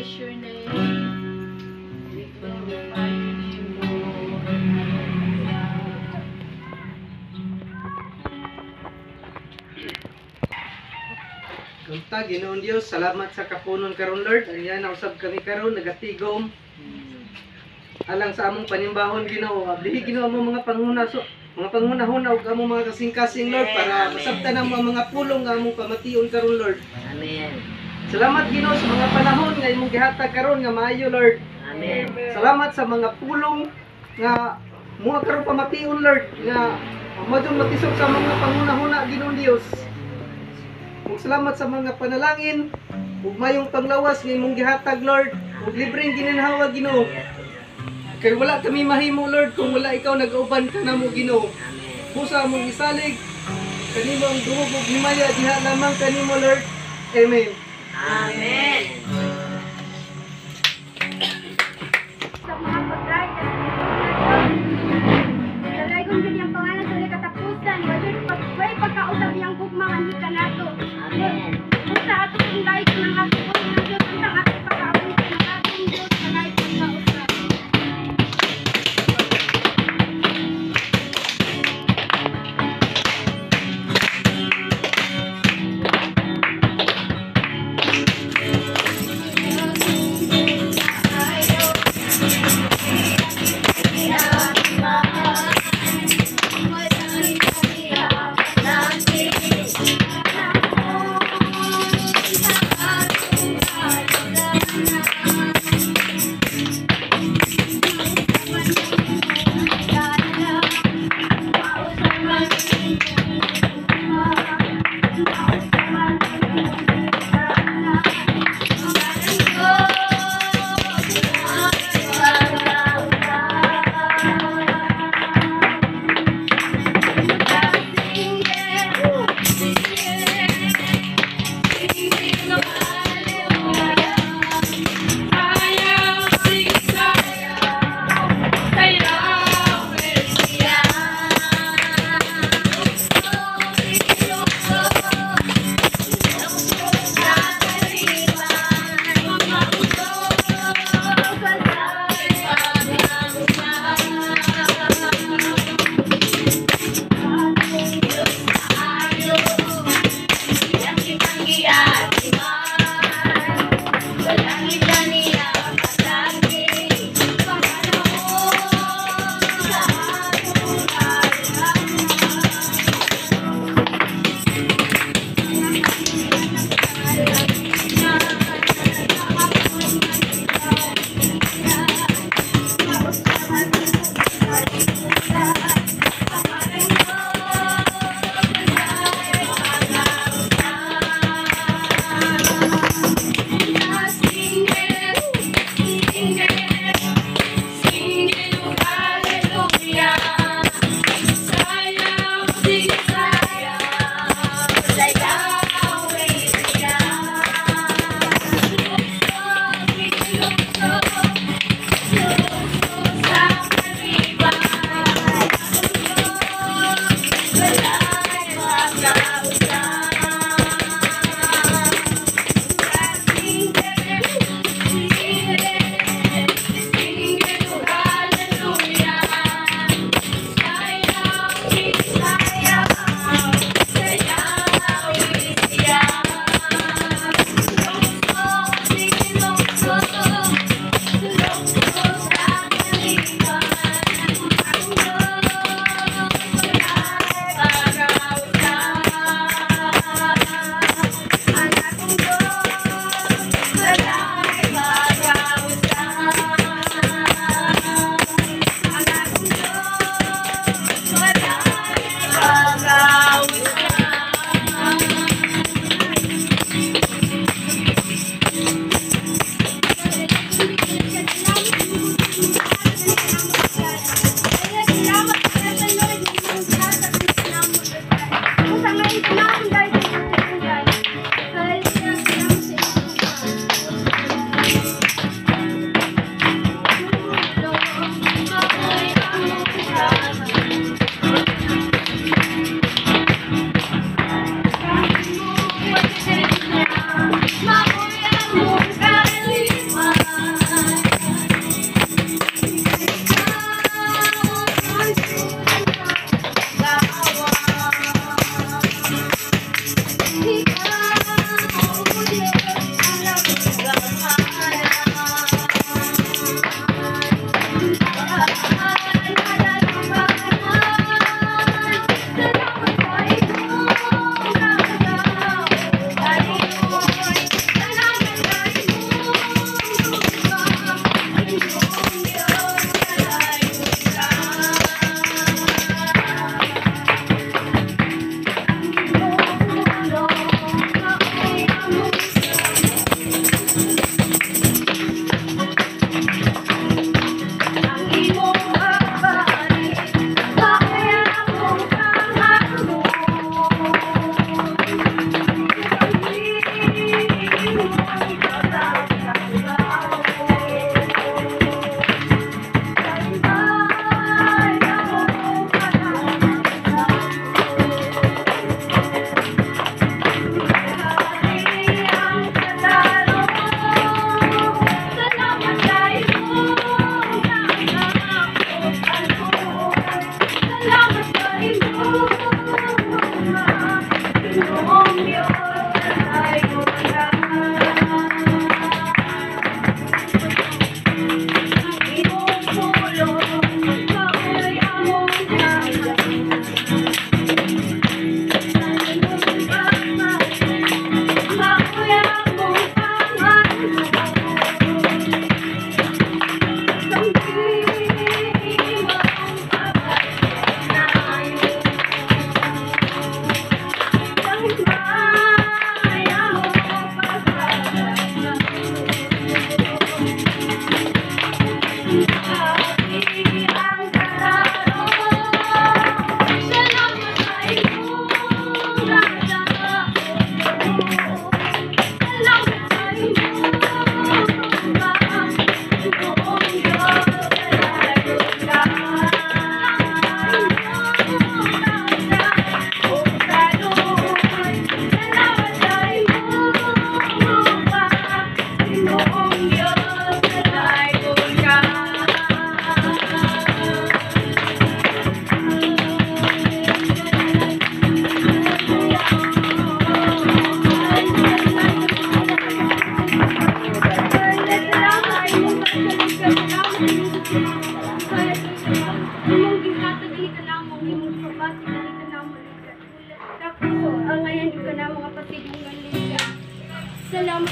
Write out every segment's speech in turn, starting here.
Praise your name. We glorify your name, Lord. Hallelujah. Kunta, Ginoong Dios, salamat sa kapunon karon, Lord. Anya na usab kami karon nagatigom alang sa among panimbahon, Ginoo. Ablihi, Ginoo, among mga panguna so mga panghunahuna ug among mga kasing-kasing, Lord, para masabtan ang mga pulong nga among pamation karon, Lord. Amen. Salamat, Ginoo, sa mga panahon nga imong gihatag karon nga maayo, Lord. Amen. Salamat sa mga pulong nga mga karon pamation, Lord, nga madung matisok sa mga panghunahuna, Ginoong Dios. Ug salamat sa mga panalangin ug mayong panglawas nga imong gihatag, Lord, ug libreng gininhawa, Ginoo. Kay wala kami mahimo, Lord, kung wala ikaw nag-uban ka namo, Ginoo. Amen. Busa among isalig kanimo ang duhog ug himaya diha lamang kanimo, Lord. Amen. Amen. Sa mga pagkain Dalaygon gyud iyang pangalan sa katapusan. Way pagkausab iyang gugma nga ni kanato. Amen. Busa ato kung dayon ng ato ng Diyos ang ato pagkaabot ng atong Diyos kanay pagkausab.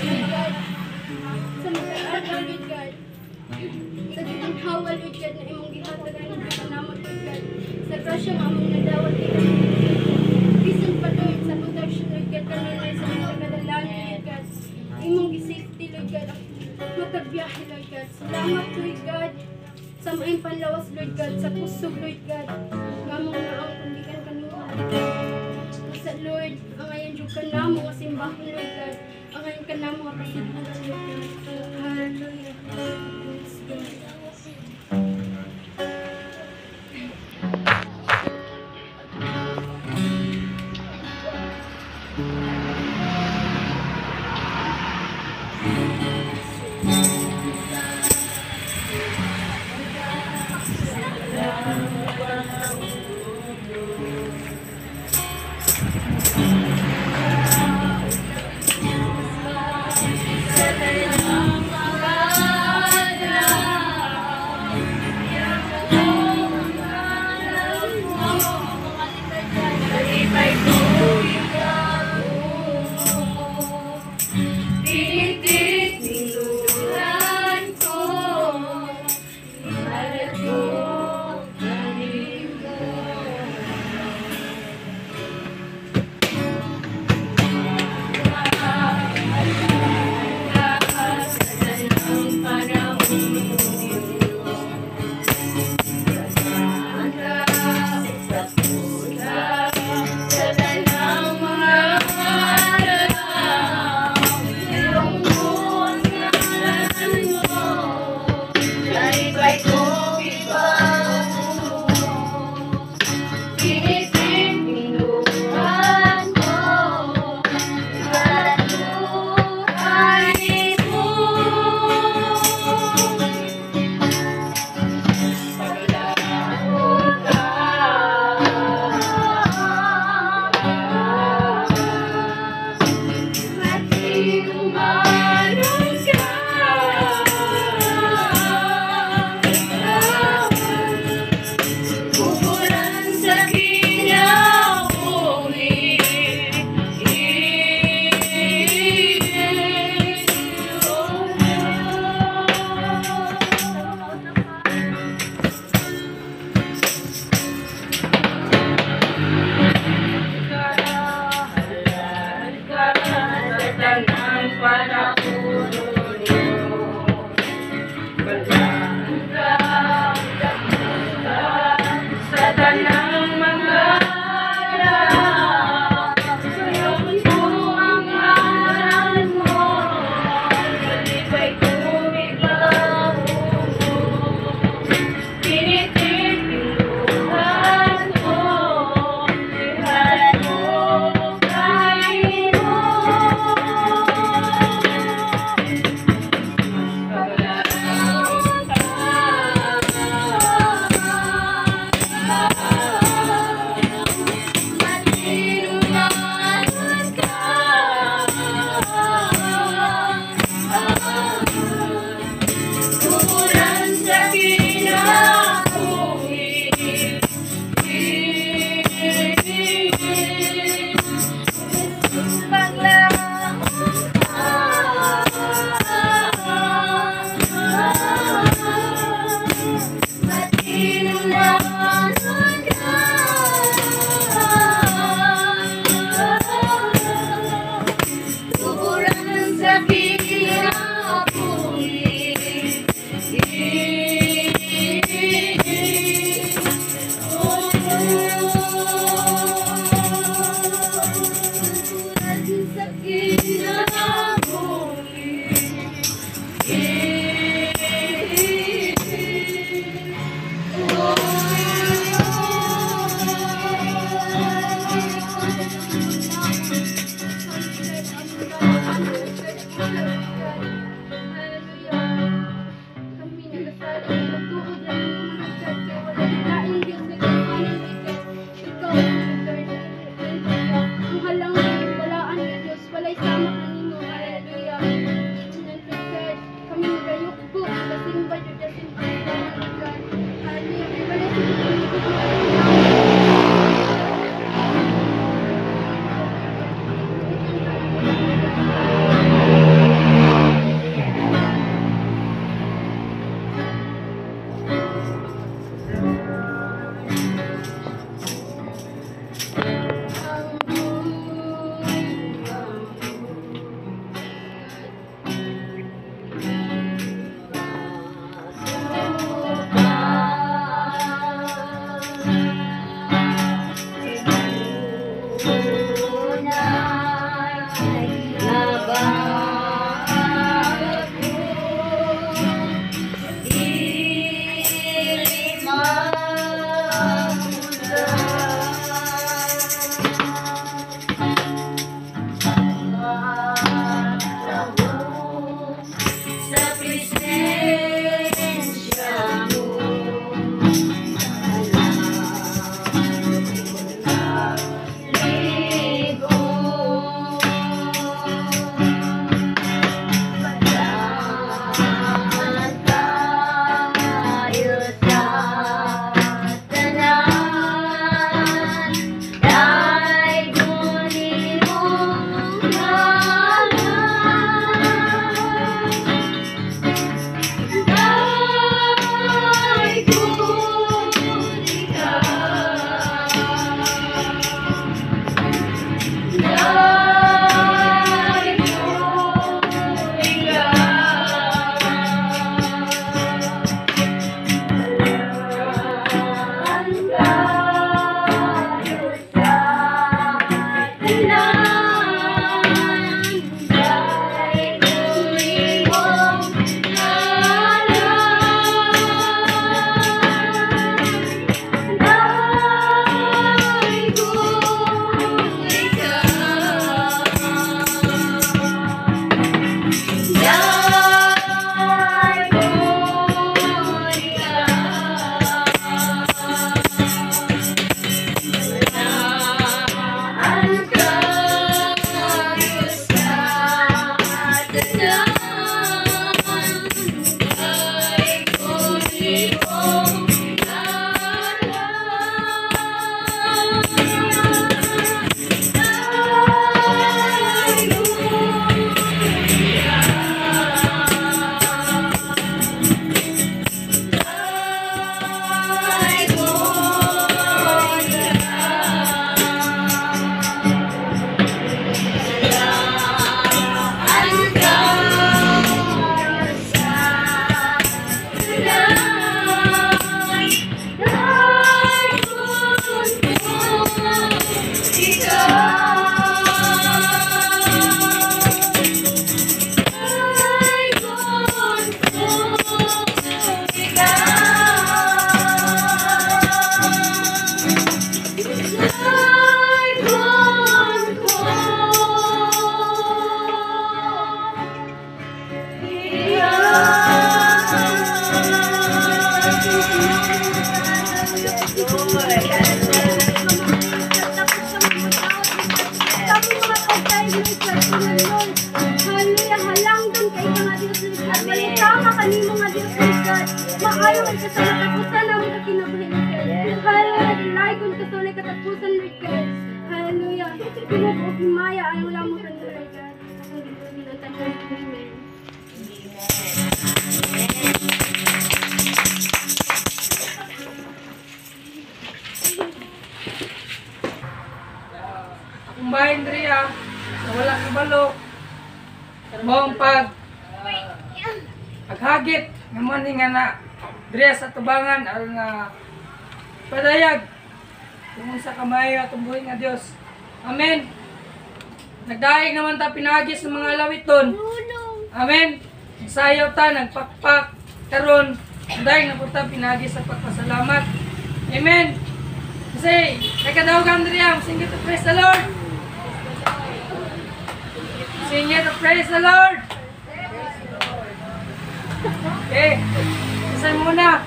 Lord God, sa mga adlaw, Lord God. Sa giginhawa, Lord God, na imong gihatagan kanamo, Lord God. Sa grasya nga among nadawat kay kami, Lord God. Bisan pa, Lord, sa protection, Lord God, kanunay sa mga kadalangin, Lord God. Imong gi-safety, Lord God, ang matag biyahe, Lord God. Salamat, Lord God, sa maayong panlawas, Lord God, sa kusog, Lord God, nga among naangkon gikan kanimo, Lord God. Sa Lord, angayan jud kanamo nga simbahon, Lord God. Angayan kanamo nga kasiguran, Lord God. Hallelujah. Praise God. Kalipay ko Tinitit niluran ko, Ihalat ko kanimo. Maayo man ka sa katapusan among kakinabuhi, Lord God. Hallelujah, laygon ka sa walay katapusan, Lord God. Hallelujah. Tungod og himaya ang wala mo kan, Lord God. Akong Ginoo tanan. Amen. Akong bahin diri sa wala kabalo. Maong pag paghagit nga mo ni nga na diri sa tubangan aron nga padayag tungod sa kamayo atong buhi nga Dios. Amen. Nagdaig naman ta pinagi sa mga lawiton. Amen. Sayaw ta nagpakpak karon nagdaig na pud ta pinagi sa pagpasalamat. Amen. Kasi nagkadaogan diri ang sing to praise the Lord. Sing it to praise the Lord. Okay. Isa muna.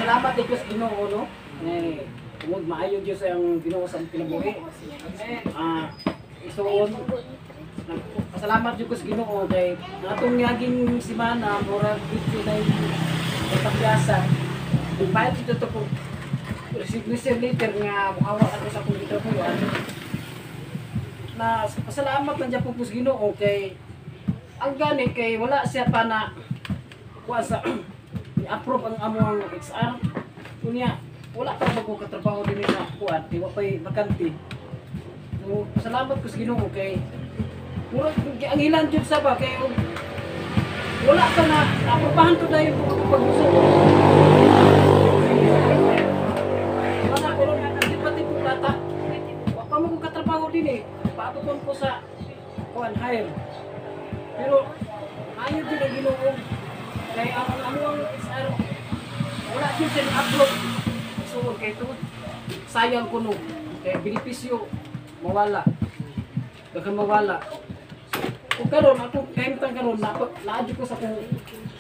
Salamat kay Diyos Ginoo no. Eh, tungod maayo Dios ang Ginoo sa among kinabuhi. Isuon pasalamat jud ko sa Ginoo kay atong miaging semana murag dito na pagpiyasa. Nagbayad dito to ko resignation letter nga muhawa ako sa akong gitrabuhan. Na pasalamat lang jud ko sa Ginoo kay ang gani kay wala siya pa na kuha sa i-approve ang among XR. Kunya wala pa bago katrabaho dinhi sa kuan, di wa pay bakante. So, pasalamat ko sa Ginoo kay murag ang ilan jud sa ba kay wala pa na aprobahan to dayon ko pagusok. Wala ko ron di pati ko plata. Wa pa mo ko katrabaho dinhi, paabot ko sa kuan hire. Pero ayo jud ang Ginoo kay ang among XR wala jud siya upload. So kay tungod sayang kuno kay benepisyo mawala. Daghan mawala. So, kung karon ako kahimtang karon naadyo ko sa kung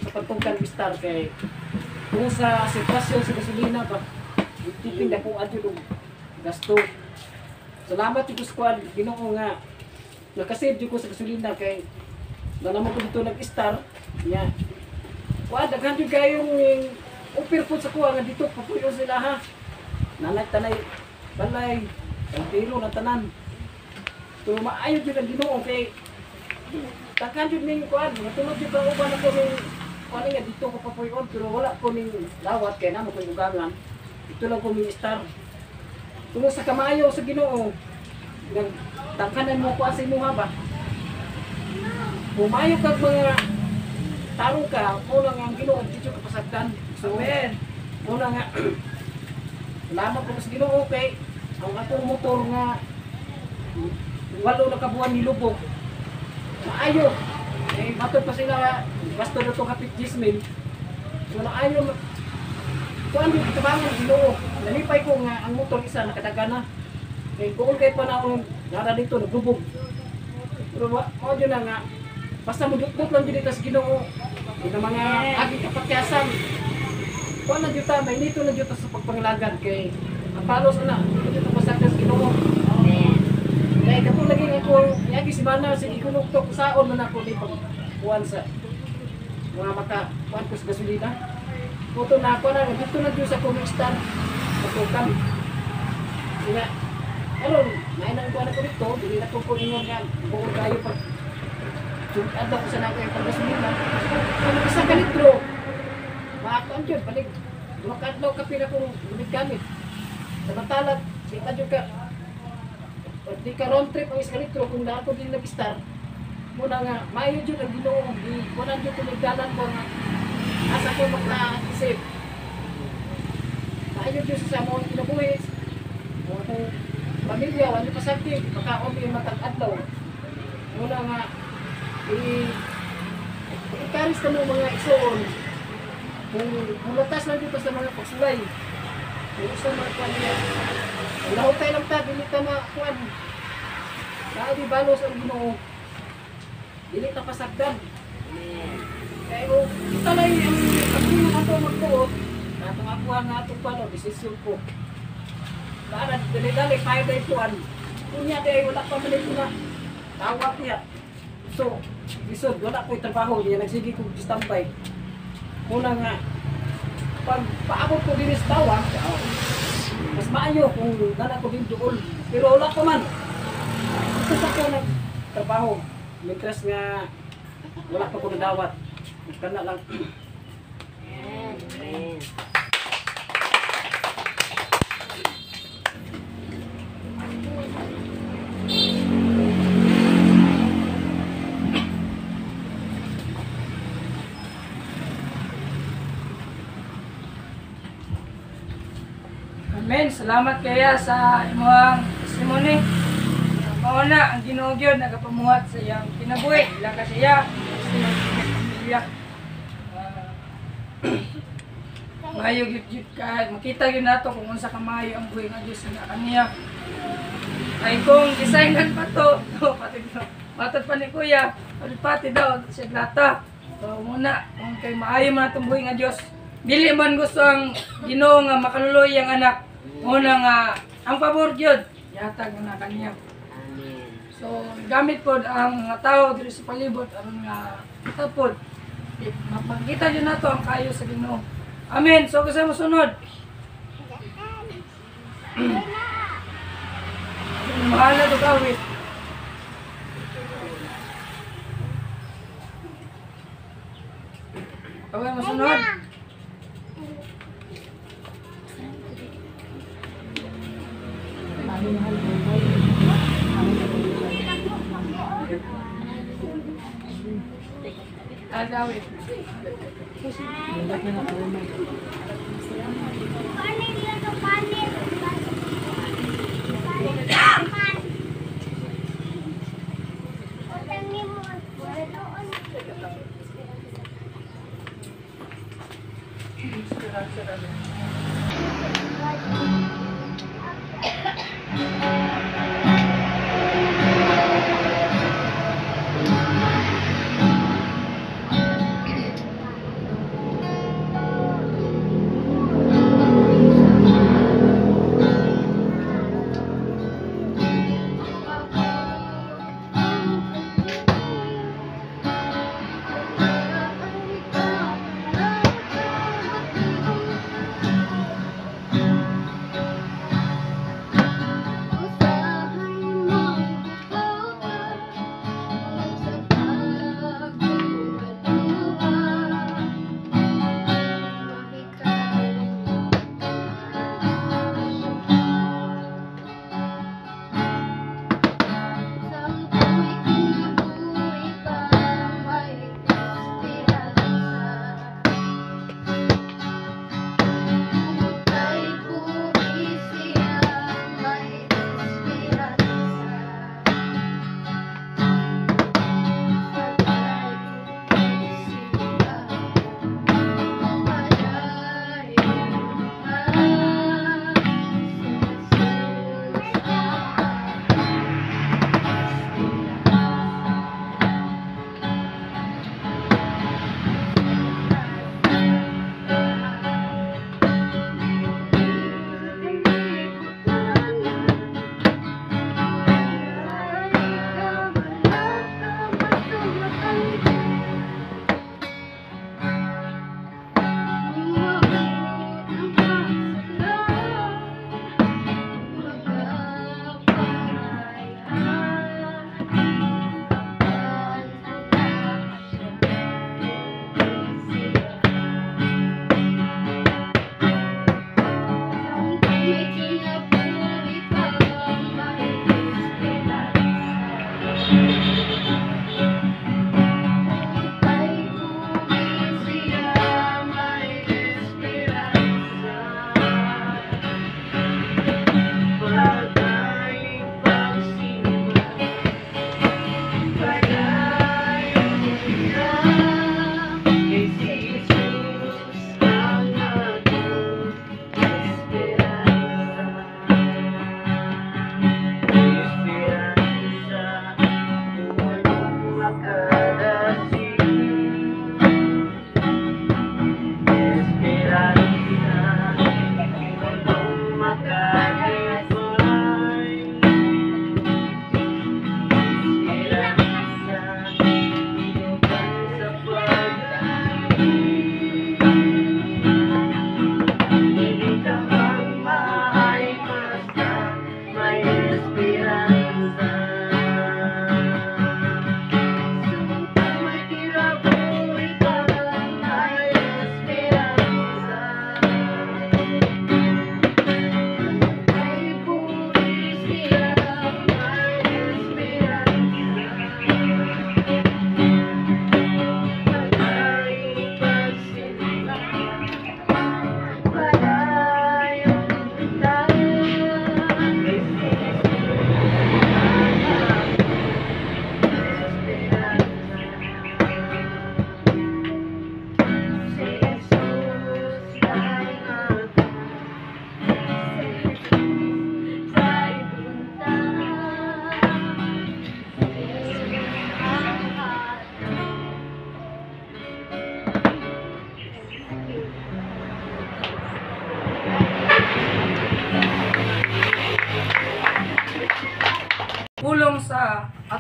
sa pagtungkan star kay kung sa sitwasyon sa gasolina ba titin na kung adyo og gasto. Salamat jud ko sa kuan Ginoo nga nakasave jud ko sa gasolina kay nanamo ko dito nag-star nya. Wa daghan jud kayong offer po sa kuha nga dito papuyo sila ha. Nanay tanay balay kaldero na tanan. So maayo jud ang Ginoo kay daghan jud ning kuan, matulog jud ang uban ako ning kuan nga dito ko papuyon pero wala ko ning lawat kay namo koy ugangan. Dito lang ko ning star. Tungod sa kamayo sa Ginoo nagdaghanan mo kuan sa imuha ba. Pumayo kag mga tarong ka, una nga ang Ginoo dito ka pasagdan. So, amen. Una nga salamat ko sa Ginoo kay ang atong motor nga 8 na kabuan nilubog. Maayo. Eh matod pa sila gasto na to kapit 10,000. So naayo kuan yung katabangan Ginoo. Nalipay ko nga ang motor isa nakadagana. Kay kuol kay panahon nara dito naglubog. Pero mao jud na nga basta mudutdot lang jud ita sa Ginoo. Yung mga agi kapatyasan. Kuan na jud ta, may nito na jud ta sa pagpangilagan kay ang palos ana, jud ta pasagdan sa Ginoo. Kay katong lagi nga ko yagi si Bana sige kunuktok saon man ako ni pag kuan sa mga maka kuan ko sa gasolina. Puto na ako na dito na jud sa comic stand. Patukan. Nga aron may nang kuan ako dito, dili na ko ingon nga buol kayo pag adlaw ko sa nako yung paggasolina. Kung isa ka litro, makakuan jud balik duha ka adlaw ka pila kong gamit. Samantala, di ka jud ka di ka round trip ang isa ka litro kung naa ko din nag-star. Muna nga maayo jud ang Ginoo, di kunan jud ko nagdalan ko nga asa ko maka-isip. Maayo jud sa among kinabuhi. Akong pamilya wala pasakit, makaon mi matag adlaw. Muna nga i-encourage ka mo mga igsoon kung mulatas lang dito sa mga pagsulay kung sa mga kuwan niya lahutay lang ta, dili ta makuwan naa di balos ang Ginoo, dili ta pasagdan. Kaya kita lang ang Pag ato magtuot, atong akuha nga atong pano, desisyon ko. Para dali-dali, kaya tayo kuhan. Kunya tayo, wala pa man ito na. Tawag niya. So, isod, wala ko'y trabaho. Niya, nagsige ko standby. Una nga, pag paabot ko din sa tawag, mas maayo kung gana ko din doon. Pero wala pa man. Ito sa ko nagtrabaho. Mientras nga, wala pa ko nadawat. Kana lang. Amen. Amen. Salamat kaya sa imong testimony. Mao na ang Ginoo gyud nagapamuhat sa iyang kinabuhi, ila ka siya, sa iyang pamilya. Maayo gyud gyud ka, makita gyud nato kung unsa ka maayo ang buhi nga Dios nga kaniya. Ay kung designan pa to, no, pati matod pa ni Kuya, pati daw siya lata. So muna, kung kay maayo man atong buhi nga Dios, dili man gusto ang Ginoo nga makaluloy ang anak. Muna nga ang pabor gyud ihatag na kaniya. Amen. So gamit pod ang mga tao diri sa palibot aron nga kita pod mapakita gyud nato ang kayo sa Ginoo. Amen. So kasi mosunod. Mahal na to kawit. Okay, mosunod. Adawit.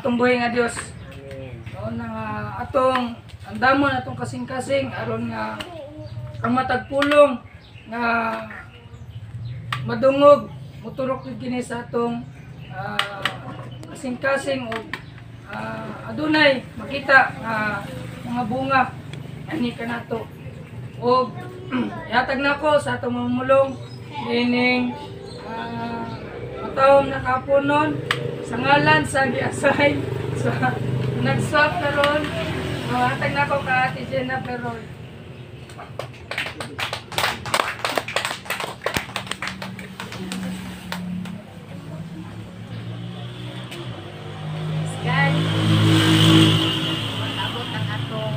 atong buhi nga Dios. Amen. Mao na nga atong andamon atong kasing-kasing aron nga ang matag pulong nga madungog moturok gyud kini sa atong kasing-kasing og adunay makita nga mga bunga ani kanato. Og ihatag nako sa atong mamulong nining matawom na kapunon sa ngalan sa gi-assign sa nag-swap karon. Hatag nako ka Ate Jenna Perol. Praise God. Matabot ang atong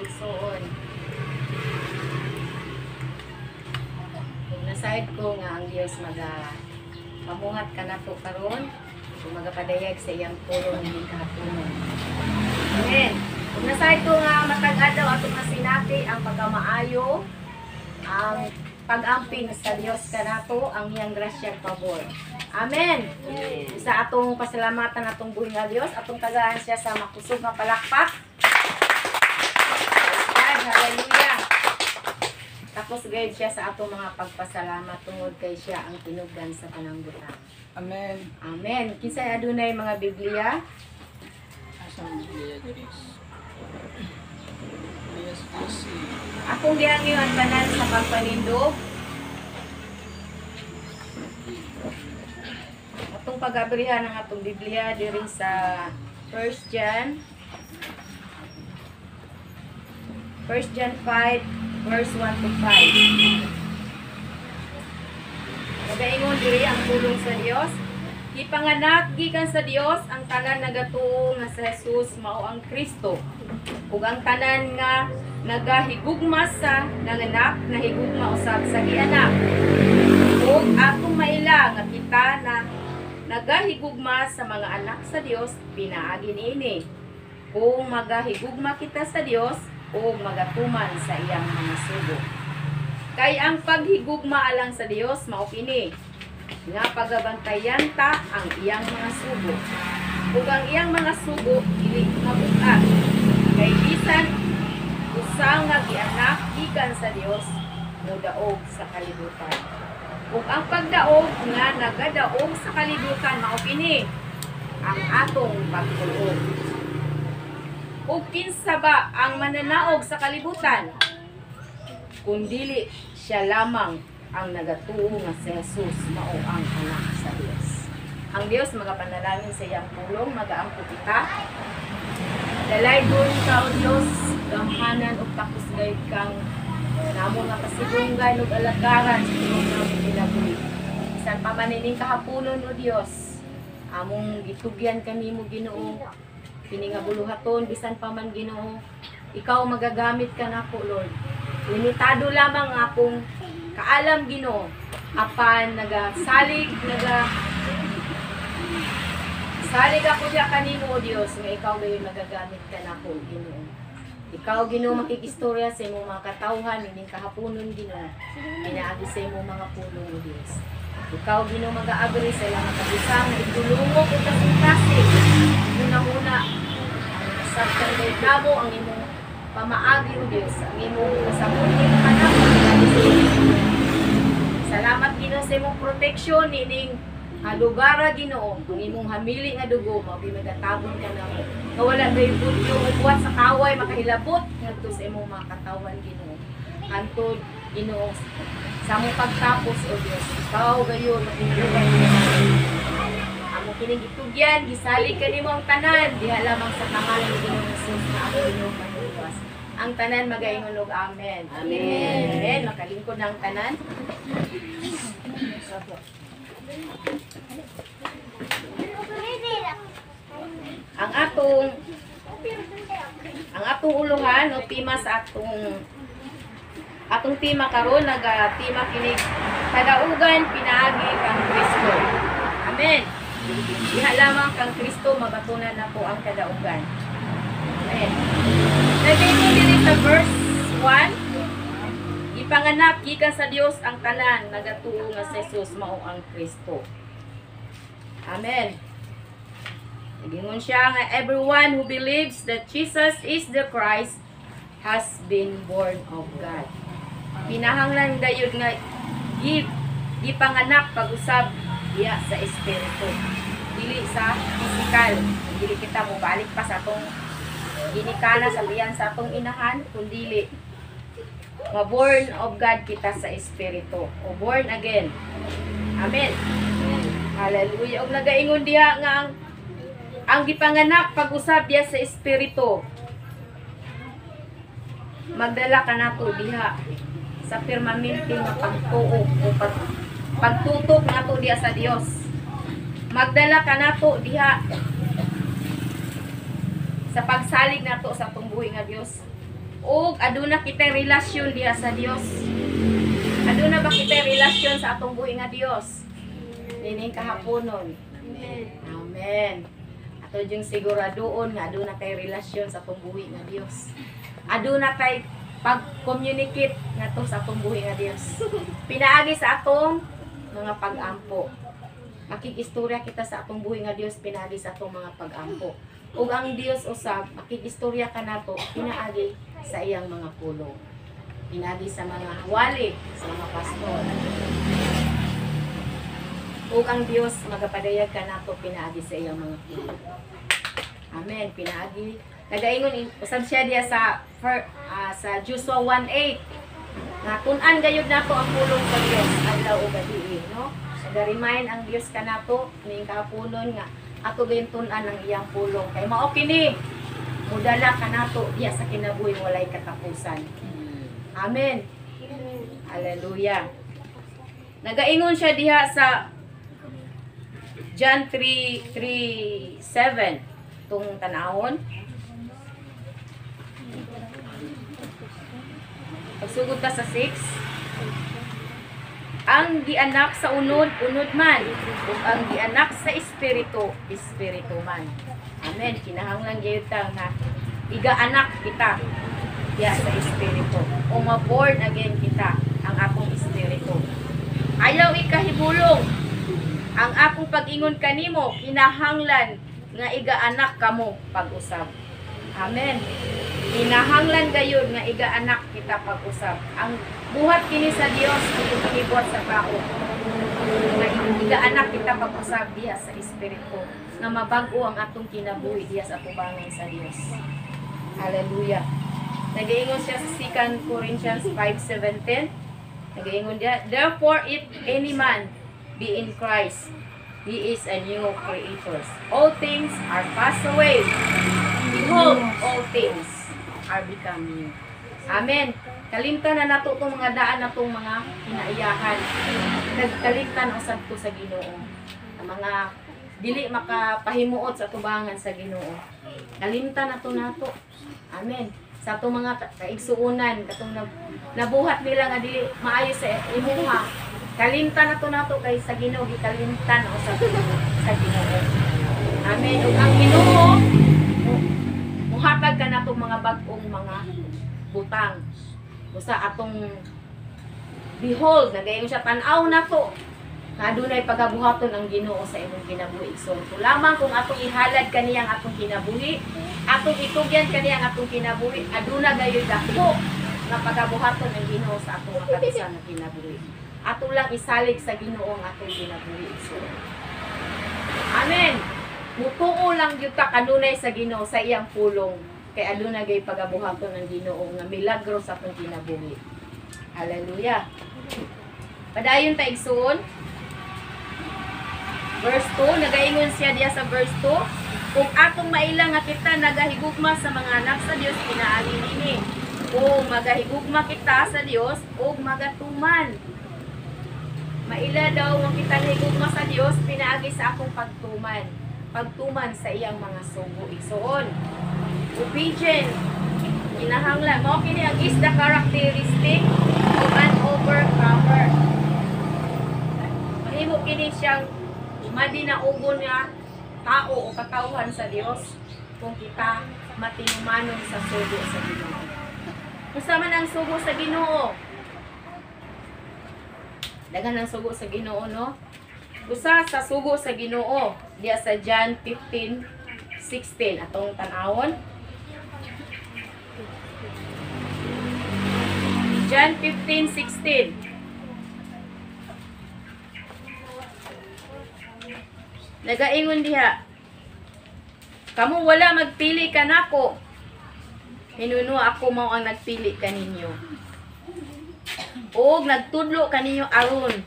igsuon. Kung nasayod ko nga ang Dios maga pamuhat kanato karon, kung magapadayag sa iyang pulong ning kahaponon. Amen. Kung nasayod ko nga matag adlaw atong masinati ang pagkamaayo, ang pag-amping sa Dios kanato, ang iyang grasya at pabor. Amen. Sa atong pasalamatan atong buhi nga Dios, atong tagaan siya sa makusog nga palakpak. Praise God, hallelujah. Tapos gayud siya sa atong mga pagpasalamat tungod kay siya ang tinubdan sa tanang butang. Amen. Amen. Kinsay adunay mga Biblia? Asa ang Biblia diri? Yes, yes. Akong gihangyo ang tanan sa pagpanindog. Atong pag-abrihan ang atong Biblia diri sa 1 John. 1 John 5 verse 1 to 5. Nagaingon diri ang pulong sa Dios. Gipanganak gikan sa Dios ang tanan nagatuo nga sa Jesus mao ang Kristo. Ug ang tanan nga nagahigugma sa nanganak nahigugma usab sa gianak. Ug atong maila nga kita na nagahigugma sa mga anak sa Dios pinaagi niini. Kung magahigugma kita sa Dios ug magatuman sa iyang mga sugo. Kay ang paghigugma alang sa Dios mao kini nga pagabantayan ta ang iyang mga sugo. Ug ang iyang mga sugo dili mabug-at. Kay bisan usa nga gianak gikan sa Dios modaog sa kalibutan. Ug ang pagdaog nga nagadaog sa kalibutan mao kini ang atong pagtuo. Ug kinsa ba ang mananaog sa kalibutan? Kung dili siya lamang ang nagatuo nga si Jesus mao ang anak sa Dios. Ang Dios magapanalangin sa iyang pulong, magaampo kita. Dalaygon ka o Dios, gamhanan ug takos gayud kang namo nga pasidunggan ug alagaran sa tibuok namong kinabuhi. Bisan pa man ining kahaponon o Dios, among gitugyan kanimo Ginoo, kini nga buluhaton bisan pa man Ginoo, ikaw magagamit ka nako Lord. Limitado lamang akong kaalam Ginoo, apan nagasalig salig ako siya kanimo o Dios nga ikaw gayon magagamit ka nako Ginoo. Ikaw Ginoo makikistorya sa imong mga katawhan ining kahaponon Ginoo, pinaagi sa imong mga pulong o Dios. Ikaw Ginoo magaagri sa ilang katagusang nga igdulungog ug kasing-kasing. Una-una ang nasabtan kay namo ang imong pamaagi o Dios, ang imong kasabuti kanamo pinaagi sa imong. Salamat Ginoo sa imong proteksyon nining lugara Ginoo, ang imong hamili nga dugo mao gyud magatabon ka namo. Nga wala gayoy budyo ug buhat sa kaway makahilabot ngadto sa imong mga katawhan Ginoo. Hantod Ginoo sa among pagtapos o Dios, ikaw gayon makinggugan amo kining gitugyan, gisalig kanimo ang tanan diha lamang sa pangalan ni Ginoong Jesus na ang Ginoo manluwas. Ang tanan magaingon og amen. Amen. Amen. Makalingkod na ang tanan. Ang atong uluhan o tema sa atong tema karon naga tema kinig kadaugan pinaagi kang Kristo. Amen. Diha lamang kang Kristo mabatunan nako ang kadaugan. Amen. Nagaingon diri sa verse 1, ipanganak gikan sa Dios ang tanan nagatuo nga si Jesus mao ang Kristo. Amen. Nagingon siya nga everyone who believes that Jesus is the Christ has been born of God. Kinahanglan gayud nga gipanganak pag-usab diya sa espiritu. Dili sa physical. Dili kita mobalik pa sa atong ginikana sa biyan sa atong inahan, kundili ma-born of God kita sa espiritu o born again. Amen. Hallelujah. Og nagaingon diha nga ang gipanganak pag-usab diya sa espiritu, magdala ka nato diha sa permanente nga pagtuo o pagtutok nato diha sa Dios. Magdala ka nato diha sa pagsalig nato sa atong buhi nga Dios. Ug aduna kitay relasyon diha sa Dios. Aduna ba kitay relasyon sa atong buhi nga Dios? Nining kahaponon. Amen. Amen. Ato yung siguradoon nga aduna kay relasyon sa atong buhi nga Dios. Aduna kay pag-communicate ngadto sa atong buhi nga Dios. Pinaagi sa atong mga pag-ampo. Makig-istorya kita sa atong buhi nga Dios pinaagi sa atong mga pag-ampo. Ug ang Dios usab makig-istorya kanato pinaagi sa iyang mga pulong. Pinaagi sa mga wali, sa mga pastor. Ug ang Dios magapadayag kanato pinaagi sa iyang mga pulong. Amen. Pinaagi. Nagaingon usab siya diya sa sa Joshua 1:8. Nga tun-an gayud nato ang pulong sa Dios adlaw ug gabii, no? Naga-remind ang Dios kanato ning kahaponon nga ato gayud tun-an ang iyang pulong. Kay mao kini mudala kanato diya sa kinabuhi walay katapusan. Amen. Hallelujah. Nagaingon siya diha sa John 3:37 tung tanawon. Pagsugod ta sa 6. Ang gianak sa unod, unod man. Ug ang gianak sa espiritu, espiritu man. Amen. Kinahanglan gyud ta nga igaanak kita diya sa espiritu. O ma-born again kita ang atong espiritu. Ayaw ikahibulong ang akong pag-ingon kanimo, kinahanglan nga igaanak kamo pag-usab. Amen. Kinahanglan gayud nga igaanak kita pag-usab. Ang buhat kini sa Dios, dili kini buhat sa tao. Nga igaanak kita pag-usab diha sa espiritu, nga mabag-o ang atong kinabuhi diha sa atubangan sa Dios. Hallelujah. Nagaingon siya sa 2 Corinthians 5:17. Nagaingon diha, therefore if any man be in Christ, he is a new creator. All things are passed away. Behold, all things are become new. Amen. Kalimtan na nato itong mga daan na itong mga kinaiyahan. Nagkalimtan usab to sa Ginoo. Ang mga dili makapahimuot sa tubangan sa Ginoo. Kalimtan na to nato. Amen. Sa atong mga kaigsuonan, katong nabuhat nila nga dili maayo sa imuha. Kalimtan na to nato kay sa Ginoo gikalimtan usab sa Ginoo. Amen. Ug ang Ginoo muhatag ka nato mga bag-ong mga butang. Usa atong behold, nagayon siya tan-aw nato nga adunay pagabuhaton ang Ginoo sa imong kinabuhi. So lamang kung atong ihalad kaniyang atong kinabuhi, atong itugyan kaniyang atong kinabuhi, aduna gayoy dako nga pagabuhaton ang Ginoo sa atong makabisa nga kinabuhi. Ato lang isalig sa Ginoo ang atong kinabuhi. So, amen. Mutuo lang gyud ta kanunay sa Ginoo sa iyang pulong kay aduna gay pagabuhaton ang Ginoo nga milagro sa atong kinabuhi. Hallelujah. Padayon ta igsuon. Verse 2, nagaingon siya diya sa verse 2, kung atong maila nga kita nagahigugma sa mga anak sa Dios pinaagi nini. Kung magahigugma kita sa Dios ug magatuman. Maila daw nga kita nahigugma sa Dios pinaagi sa akong pagtuman. Pagtuman sa iyang mga sugo igsuon. Obedient. Kinahanglan mao kini ang is the characteristic of an overcomer. Mahimo kini siyang madinaugon nga tao o katawhan sa Dios kung kita matinumanon sa sugo sa Ginoo. Unsa man ang sugo sa Ginoo? Daghan ang sugo sa Ginoo, no? Usa sa sugo sa Ginoo diya sa John 15 15:16 atong tan-awon. John 15:16. Nagaingon diha, kamo wala magpili kanako, hinuno ako mao ang nagpili kaninyo. Og nagtudlo kaninyo aron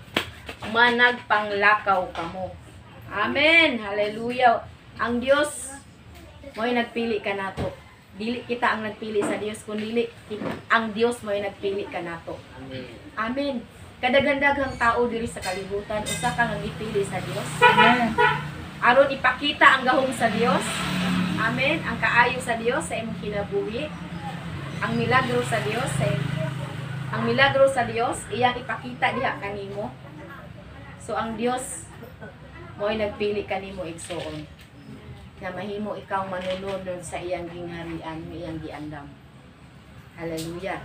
managpanglakaw kamo. Amen. Hallelujah. Ang Dios mo'y nagpili kanato. Dili kita ang nagpili sa Dios, kundi ang Dios mo'y nagpili kanato. Amen. Amen. Kadaghan-daghang tao diri sa kalibutan, usa ka nga gipili sa Dios. Amen. Aron ipakita ang gahom sa Dios. Amen. Ang kaayo sa Dios sa imong kinabuhi. Ang milagro sa Dios sa ang milagro sa Dios iyang ipakita diha kanimo. So ang Dios mo'y nagpili kanimo igsoon na mahimo ikaw manunod sa iyang gingharian, iyang giandam. Hallelujah.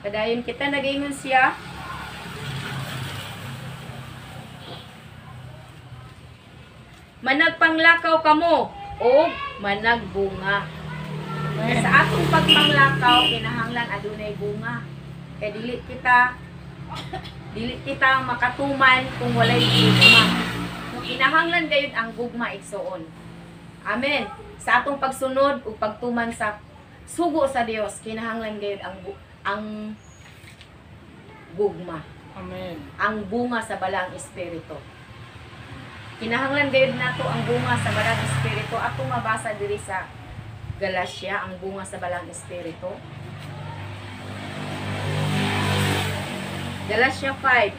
Padayon kita, nagaingon siya, managpanglakaw kamo o managbunga. Sa atong pagpanglakaw, kinahanglan adunay bunga. Kay dili kita makatuman kung walay gugma. Kung kinahanglan gayud ang gugma igsoon. Amen. Sa atong pagsunod ug pagtuman sa sugo sa Dios, kinahanglan gayud ang gugma. Amen. Ang bunga sa Balaang Espiritu. Kinahanglan gayud nato ang bunga sa Balaang Espiritu. Atong mabasa diri sa Galatia ang bunga sa Balaang Espiritu. Galatia 5.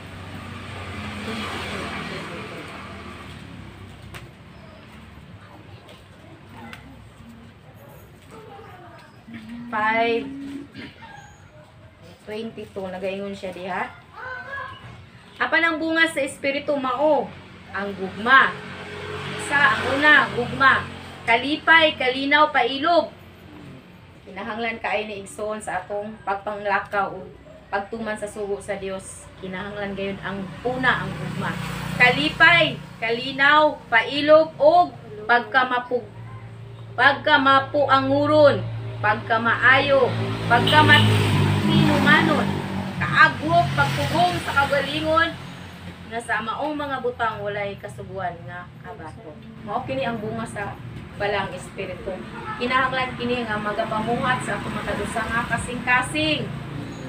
5:22 nagaingon siya diha. Apan ang bunga sa Espiritu mao ang gugma. Sa ang una, gugma, kalipay, kalinaw, pailob. Kinahanglan kaayo ni igsoon sa atong pagpanglakaw o pagtuman sa sugo sa Dios. Kinahanglan gayud ang una, ang gugma. Kalipay, kalinaw, pailob og pagkamapuanguron, pagkamaayo, pagkamatinumanon, kaagwok, pagpugong sa kagalingon, nga sa maong mga butang walay kasuguan nga kabato. Mao kini ang bunga sa Balaang Espiritu. Kinahanglan kini nga magapamuhat sa atong makadusa nga kasing-kasing.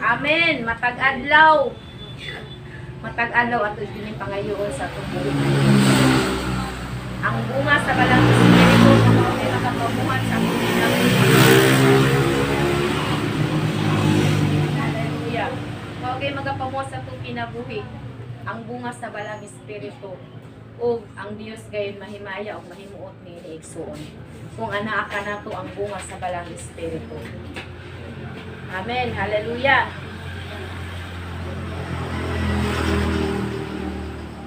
Amen. Matag adlaw. Matag adlaw ato kini pangayoon sa atong buhi. Ang bunga sa Balaang Espiritu mao kini magapamuhat sa atong kinabuhi. Hallelujah. Mao kini magapamuhat sa atong kinabuhi. Ang bunga sa Balaang Espiritu ug ang Dios gayon mahimaya ug mahimuot niini igsuon. Kung anaa ka nato ang bunga sa Balaang Espiritu. Amen. Hallelujah.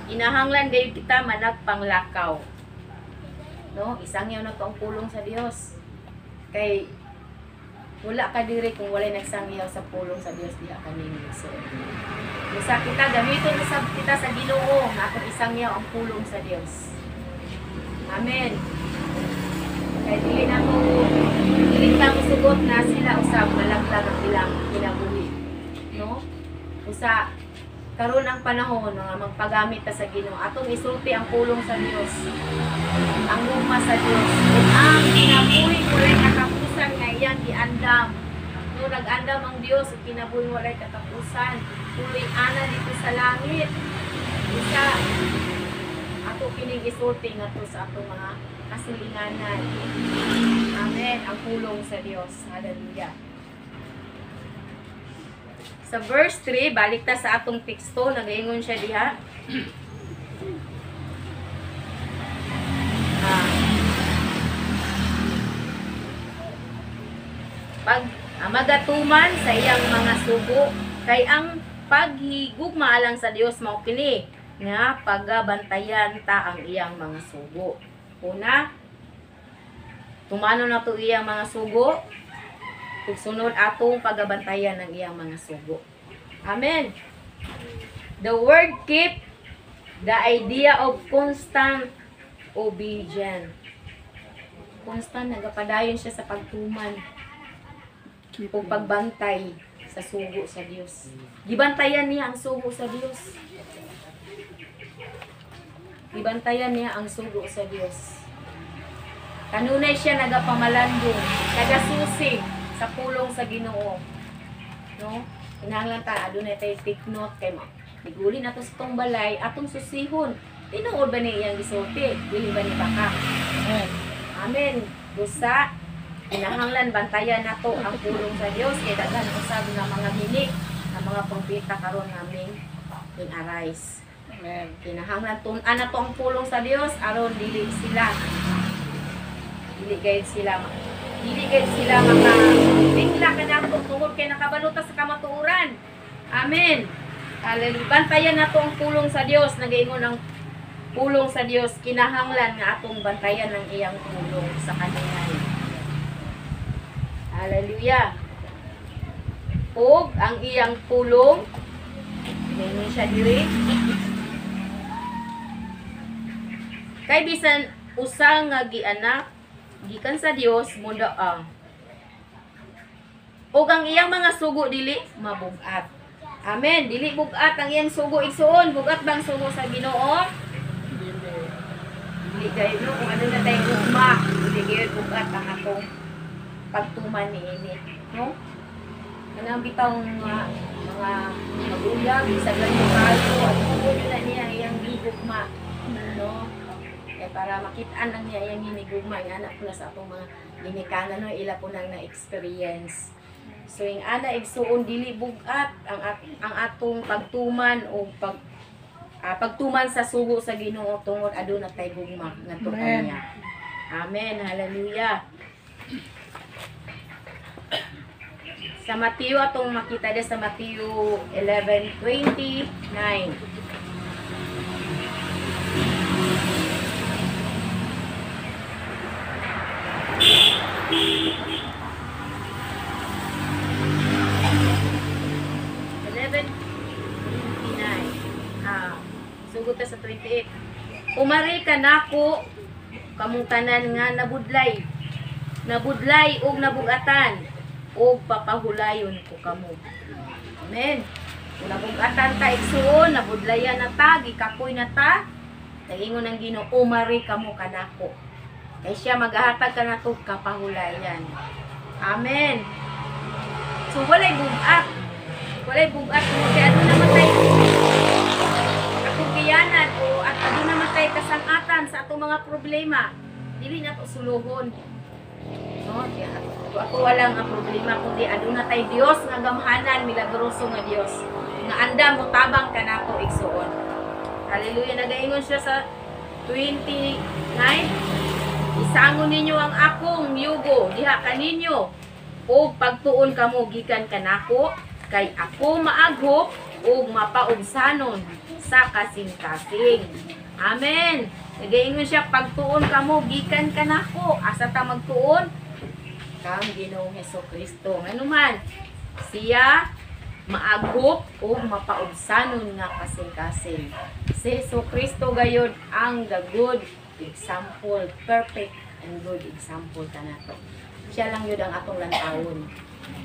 Inahanglan gayon kita managpanglakaw. No, isangyaw na to ang pulong sa Dios. Kay wala ka diri kung walay nagsangyaw sa pulong sa Dios diha kanimo igsuon. Usa kita gamiton usab kita sa Ginoo nga atong isangyaw ang pulong sa Dios. Amen. Kay dili na ko dili ta mosugot na sila usab malaglag ang ilang kinabuhi, no? Usa karon ang panahon nga magpagamit ta sa Ginoo, atong isulti ang pulong sa Dios, ang gugma sa Dios, ug ang kinabuhi walay katapusan nga iyang giandam. No, nag-andam ang Dios ug kinabuhi walay katapusan. Tuloy ana dito sa langit. Isa ato kining isulti ngadto sa atong mga kasilinganan. Amen. Ang pulong sa Dios. Hallelujah. Sa verse 3, balik ta sa atong teksto, nagaingon siya diha. Pag magatuman sa iyang mga sugo, kay ang paghigugma alang sa Dios mao kini nga pagabantayan ta ang iyang mga sugo. Una, tumano na to iyang mga sugo, ug sunod atong pagabantayan ang iyang mga sugo. Amen. The word keep, the idea of constant obedience. constant, nagapadayon siya sa pagtuman o pagbantay sa sugo sa Dios. Gibantayan niya ang sugo sa Dios. Gibantayan niya ang sugo sa Dios. Kanunay siya nagapamalandong, nagasusig sa pulong sa Ginoo. No? Kinahanglan ta adunay tay take note kay mo. Niguli nato sa tong balay atong susihon. Tinuod ba ni iyang gisulti? Dili ba ni baka? Amen. Amen. Busa kinahanglan bantayan nato ang pulong sa Dios kay daghan usab nga mga hini nga mga propeta karon naming in arise. Amen. Kinahanglan tun-an nato ang pulong sa Dios aron dili sila dili gayud sila maka bigla kanato tungod kay nakabalo ta sa kamatuoran. Amen. Hallelujah. Bantayan nato ang pulong sa Dios. Nagaingon ang pulong sa Dios, kinahanglan nga atong bantayan ang iyang pulong sa kanunay. Hallelujah. Ug ang iyang pulong, ningon siya diri, kay bisan usa nga gianak gikan sa Dios mudaa, ug ang iyang mga sugo dili mabugat. Amen. Dili bugat ang iyang sugo igsuon. Bugat bang sugo sa Ginoo? Dili gayon, no? Kung ano na tayong gugma, dili gayon bugat ang atong pagtuman niini, no? Kanang bitaw nga mga magulang, bisag lang yung kayo, at kung na niya iyang gigugma, no? Kaya para makitaan lang niya iyang ginigugma, yung anak po na sa atong mga ginikanan, no? Ila po nang na-experience. So, yung ana igsuon, dili bugat ang atong pagtuman o pagtuman sa sugo sa Ginoo tungod aduna tay gugma ngadto kaniya. Amen. Hallelujah. Sa Mateo atong makita din sa Mateo 11:29. Sugot ta sa 28. Umari kanako kamong tanan nga nabudlay. Nabudlay og nabugatan og papahulayon ko kamo. Amen. Kung nabugatan ta igsuon, nabudlayan na ta, gikapoy na ta, nagingon ang Ginoo, umari kamo kanako. Kay siya maghahatag kanato kapahulayan. Amen. So walay bugat. Walay bugat kay aduna man tay katugiyanan o at aduna man tay kasangatan sa atong mga problema. Dili na to suluhon. No, ako walang ang problema kundi aduna tay Dios nga gamhanan, milagroso nga Dios nga andam motabang kanato igsuon. Hallelujah. Nagaingon siya sa 29, isangon ninyo ang akong yugo diha kaninyo ug pagtuon kamo gikan kanako kay ako maaghop ug mapaugsanon sa kasing-kasing. Amen. Nagaingon siya, pagtuon kamo gikan kanako. Asa ta magtuon? Kang Ginoong Hesukristo. Nganuman siya maaghop o mapaugsanon nga kasing-kasing. Si Hesukristo gayon ang the good example, perfect and good example kanato. Siya lang yun ang atong lantawon.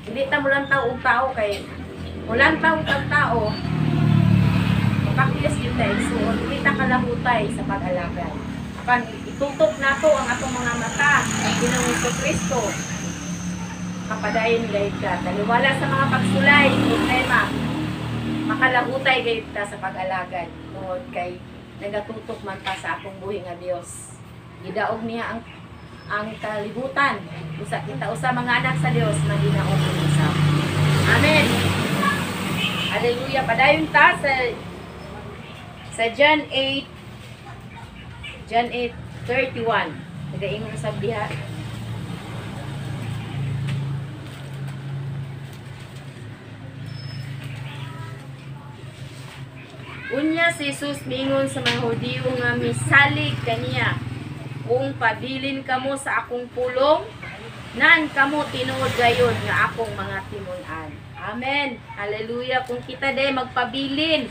Hindi ta mo lantaw og tao kay mo lantaw og tao mapakiyas yun tayo. So, hindi ta kalahutay sa pag-alagad. Apan itutok nato ang atong mga mata kay Ginoong Hesukristo. Kapadayon gayud ka. Taliwala sa mga pagsulay, problema, makalahutay gayud ta sa pag-alagad. Tungod kay nagatutok man ta sa atong buhi nga Dios. Gidaog niya ang kalibutan. Usa kita usa mga anak sa Dios maginaog usab. Amen. Hallelujah. Padayon ta sa John 8, John 8:31. Nagaingon usab diha. Unya si Jesus miingon sa mga Hudiyo nga misalig kaniya, kung pabilin kamo sa akong pulong, nan kamo tinuod gayon nga akong mga timun-an. Amen. Hallelujah. Kung kita day magpabilin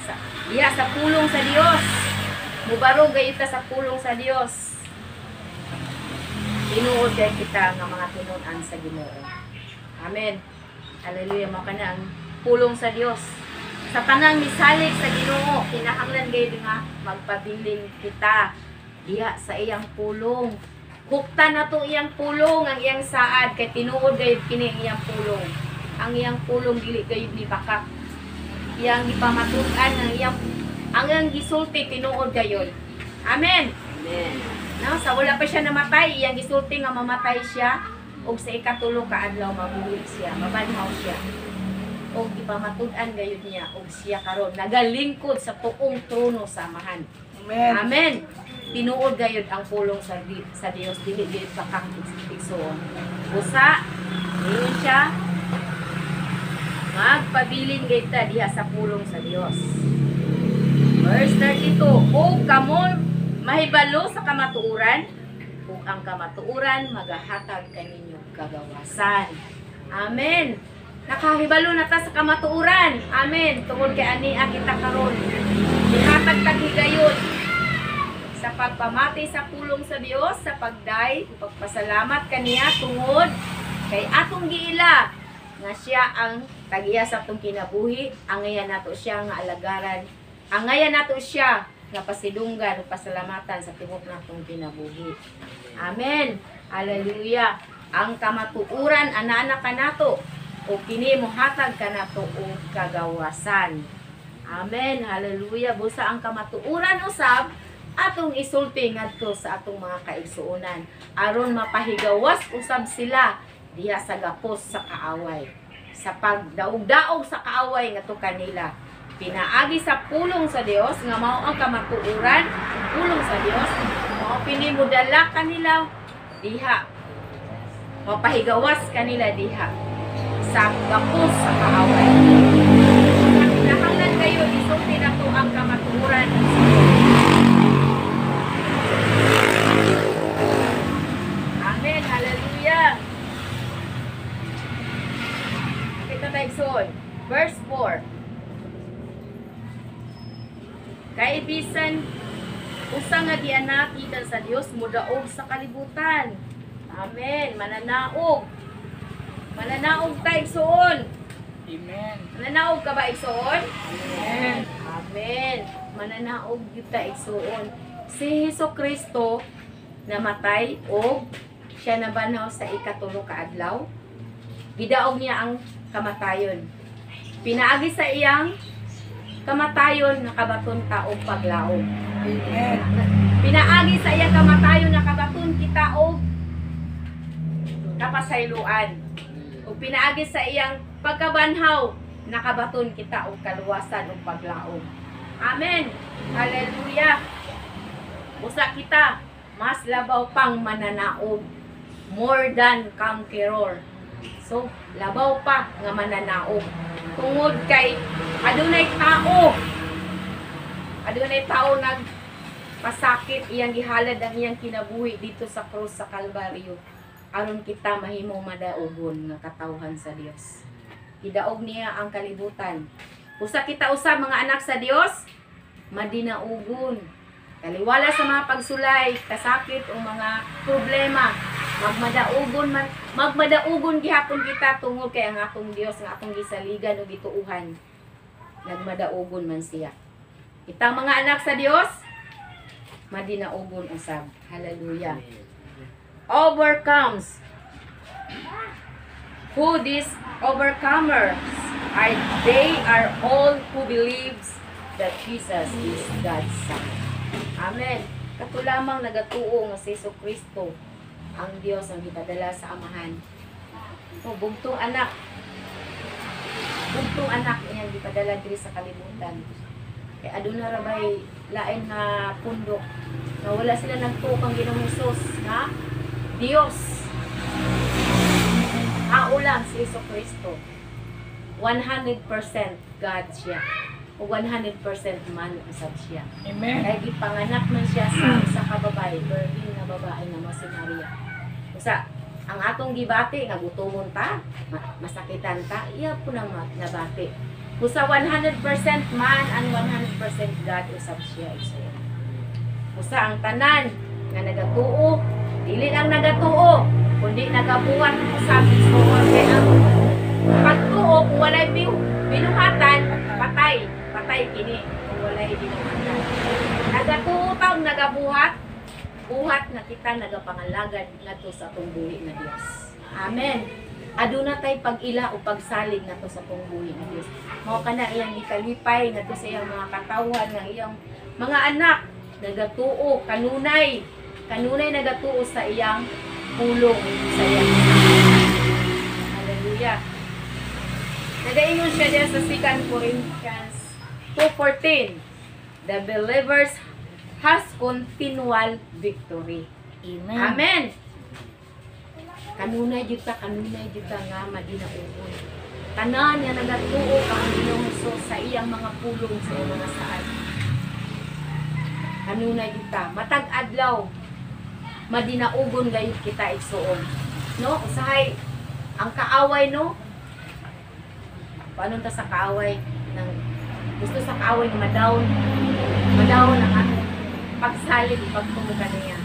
sa diha sa pulong sa Dios, mubaro gayud ta sa pulong sa Dios. Tinuod kay kita nga mga tinunan sa Ginoo. Amen. Hallelujah. Mao kana ang pulong sa Dios. Sa tanang misalig sa Ginoo, kinahanglan gayud nga magpabilin kita diha sa iyang pulong. Huktan nato iyang pulong, ang iyang saad, kay tinuod gayud kini ang iyang pulong. Ang iyang pulong dili gayud ni bakak. Iyang gipamatud-an ang iyang gisulti tinuod gayud. Amen. Amen. No, sa wala pa siya namatay, iyang gisulti nga mamatay siya ug sa ikatulo ka adlaw mabuhi siya, mabanhaw siya. Og gipamatud-an gayud niya og siya karon nagalingkod sa tuong trono sa Amahan. Amen. Amen. Tinuod gayud ang pulong sa Dios, dili gayud bakak igsoon. Usa niyon siya magpabilin gayud ta diha sa pulong sa Dios. Verse 32, ug kamo mahibalo sa kamatuoran, ug ang kamatuoran magahatag kaninyo kagawasan. Amen. Nakahibalo na ta sa kamatuoran. Amen. Tungod kay ania kita karon. Gihatag tag higayon sa pagpamati sa pulong sa Dios, sa pagday, pagpasalamat kaniya tungod kay atong giila nga siya ang tagiya sa atong kinabuhi, angayan nato siya nga alagaran, angayan nato siya nga pasidunggan o pasalamatan sa tibuok natong kinabuhi. Amen. Hallelujah. Ang kamatuoran ana-ana kanato o kini mohatag kanato og kagawasan. Amen. Hallelujah. Busa ang kamatuoran usab atong isulti ngadto sa atong mga kaigsuonan aron mapahigawas usab sila diha sa gapos sa kaaway, sa pagdaog-daog sa kaaway ngadto kanila. Pinaagi sa pulong sa Dios nga mao ang kamatuoran, pulong sa Dios mao pini modala kanila diha, mapahigawas kanila diha sa gapos sa kaaway. Kinahanglan kayo isulti nato ang kamatuoran sa Dios. Amen. Hallelujah. Kita tayo igsoon. Verse 4. Kay bisan usa nga gianak gikan sa Dios modaog sa kalibutan. Amen. Mananaog. Mananaog ta igsoon. Amen. Mananaog ka ba igsoon? Amen. Amen. Mananaog gyud ta igsoon. Si Hesus Kristo namatay og siya nabanhaw sa ikatulo ka adlaw. Gidaog niya ang kamatayon. Pinaagi sa iyang kamatayon nakabaton ta og paglaom. Amen. Pinaagi sa iyang kamatayon nakabaton kita og kapasayloan. Ug pinaagi sa iyang pagkabanhaw nakabaton kita og kaluwasan ug paglaom. Amen. Hallelujah. Usa kita mas labaw pang mananaog, more than conqueror. So, labaw pa nga mananaog. Tungod kay adunay tao nagpasakit, iyang gihalad ang iyang kinabuhi dito sa krus sa Kalbaryo aron kita mahimong madaogon nga katawhan sa Dios. Gidaog niya ang kalibutan. Usa kita usa mga anak sa Dios, madinaugon. Kaliwala sa mga pagsulay, kasakit o mga problema, magmadaugon gihapon kita tungod kay ang atong Dios nga atong gisaligan o gituuhan. Nagmadaugon man siya. Kitang mga anak sa Dios, madinaugon usab. Hallelujah. Overcomes. Who these overcomers are? They are all who believes that Jesus is God's Son. Amen. Katulamang nagatuo nga si Hesus Kristo ang Dios ang gipadala sa Amahan. O bugtong anak. Bugtong anak iyang gipadala diri sa kalibutan. Kay aduna ra bay lain nga pundok nga wala sila nagtuo kang Ginoong Hesus nga Dios. Tao lang si Hesus Kristo. 100% God siya. O 100% man usab siya. Amen. Kaya gipanganak man siya sa usa ka babae, virgin nga babae nga mo si Maria. Usa, ang atong gibati nga gutomon ta, masakitan ta, iya po nang nabati. Usa 100% man and 100% God usab siya igsoon. Usa ang tanan nga nagatuo Dili lang nagatuo, kundi nagabuhat usab, igsuon. Kay ang pagtuo kung walay binuhatan, patay, patay kini kung walay binuhatan. Nagatuo ta og nagabuhat, buhat nga kita nagapangalagad ngadto sa atong buhi nga Dios. Amen. Aduna tay pag-ila o pagsalig ngadto sa atong buhi nga Dios. Mao kana iyang gikalipay ngadto sa iyang mga katawhan, nga iyang mga anak nagatuo kanunay, kanunay nagatuo sa iyang pulong, sa iyang saad. Hallelujah. Nagaingon siya diyan sa 2 Corinthians 2:14, "The believers has continual victory." Amen. Amen. Kanunay jud ta, kanunay jud ta nga madinaugon. Tanan nga nagatuo kang Ginoong Hesus sa iyang mga pulong, sa iyang mga saad. Kanunay jud ta, matag adlaw madinaugon gayud kita, igsuon. No, usahay ang kaaway, no? Paano ta sa kaaway nang gusto sa kaaway nga ma-down, ma-down ang atong pagsalig, pagtuo kaniya.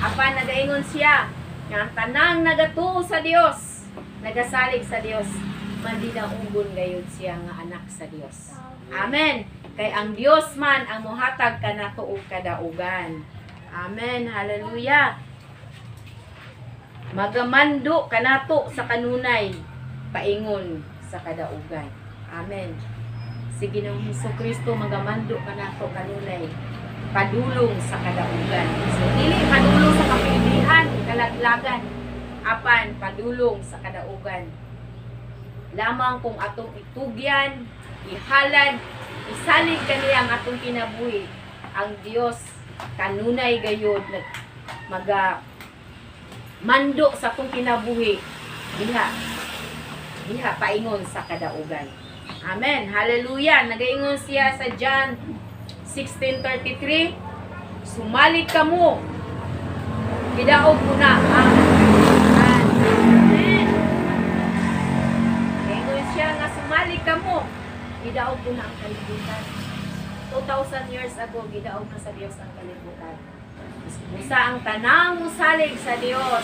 Apan nagaingon siya nga ang tanang nagatuo sa Dios, nagasalig sa Dios, madinaugon gayud siya nga anak sa Dios. Amen. Kay ang Dios man ang mohatag kanato og kadaugan. Amen. Hallelujah. Magamando kanato sa kanunay paingon sa kadaugan. Amen. Si Ginoong Hesus Kristo magamando kanato kanunay padulong sa kadaugan. So dili padulong sa kapildihan, kalaglagan, apan padulong sa kadaugan. Lamang kung atong itugyan, ihalad, isalig kaniya ang atong kinabuhi, ang Dios kanunay gayod nag maga mando sa atong kinabuhi diha diha paingon sa kadaugan. Amen. Hallelujah. Nagaingon siya sa John 16:33, "Sumalig kamo, gidaog ko na ang kalibutan." Amen. Nagaingon siya nga sumalig kamo, gidaog ko na ang kalibutan. 2,000 years ago, gidaog na sa Dios ang kalibutan. Busa ang tanang musalig sa Dios,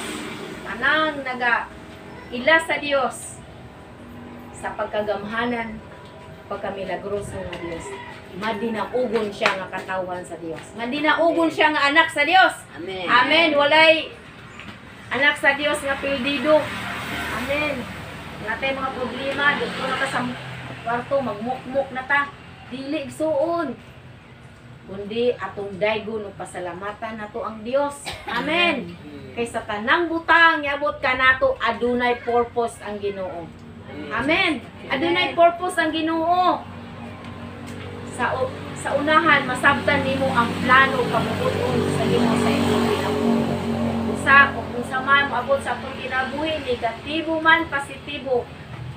tanang naga ila sa Dios sa pagkagamhanan, pagkamilagroso nga Dios, madinaugon siya nga katawhan sa Dios. Madinaugon siya nga anak sa Dios. Amen. Amen. Walay anak sa Dios nga pildido. Amen. Natay mga problema, dito na ta sa kwarto, magmukmuk na ta. Dili, igsuon. Kundi atong daygon ug pasalamatan nato ang Dios. Amen. Kay sa tanang butang yabot kanato, adunay purpose ang Ginoo. Amen. Adunay purpose ang Ginoo. Sa unahan masabtan nimo ang plano kabuoton sa Ginoo sa imong kinabuhi. Usa o kung sa man moabot sa atong kinabuhi, negatibo man, positibo,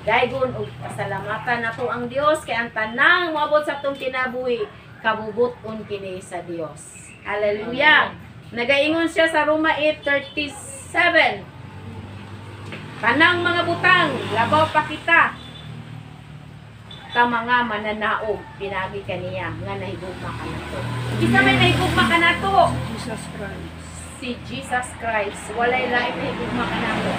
daygon og pasalamatan nato ang Dios kay ang tanang moabot sa atong kinabuhi, kabubuton kini sa Dios. Hallelujah. Nagaingon siya sa Roma 8:37. Tanang mga butang, labaw pa kita ka mga mananaog pinaagi kaniya nga nahigugma kanato. Kinsa may nahigugma kanato? Jesus Christ. Si Jesus Christ. Walay laing nahigugma kanato.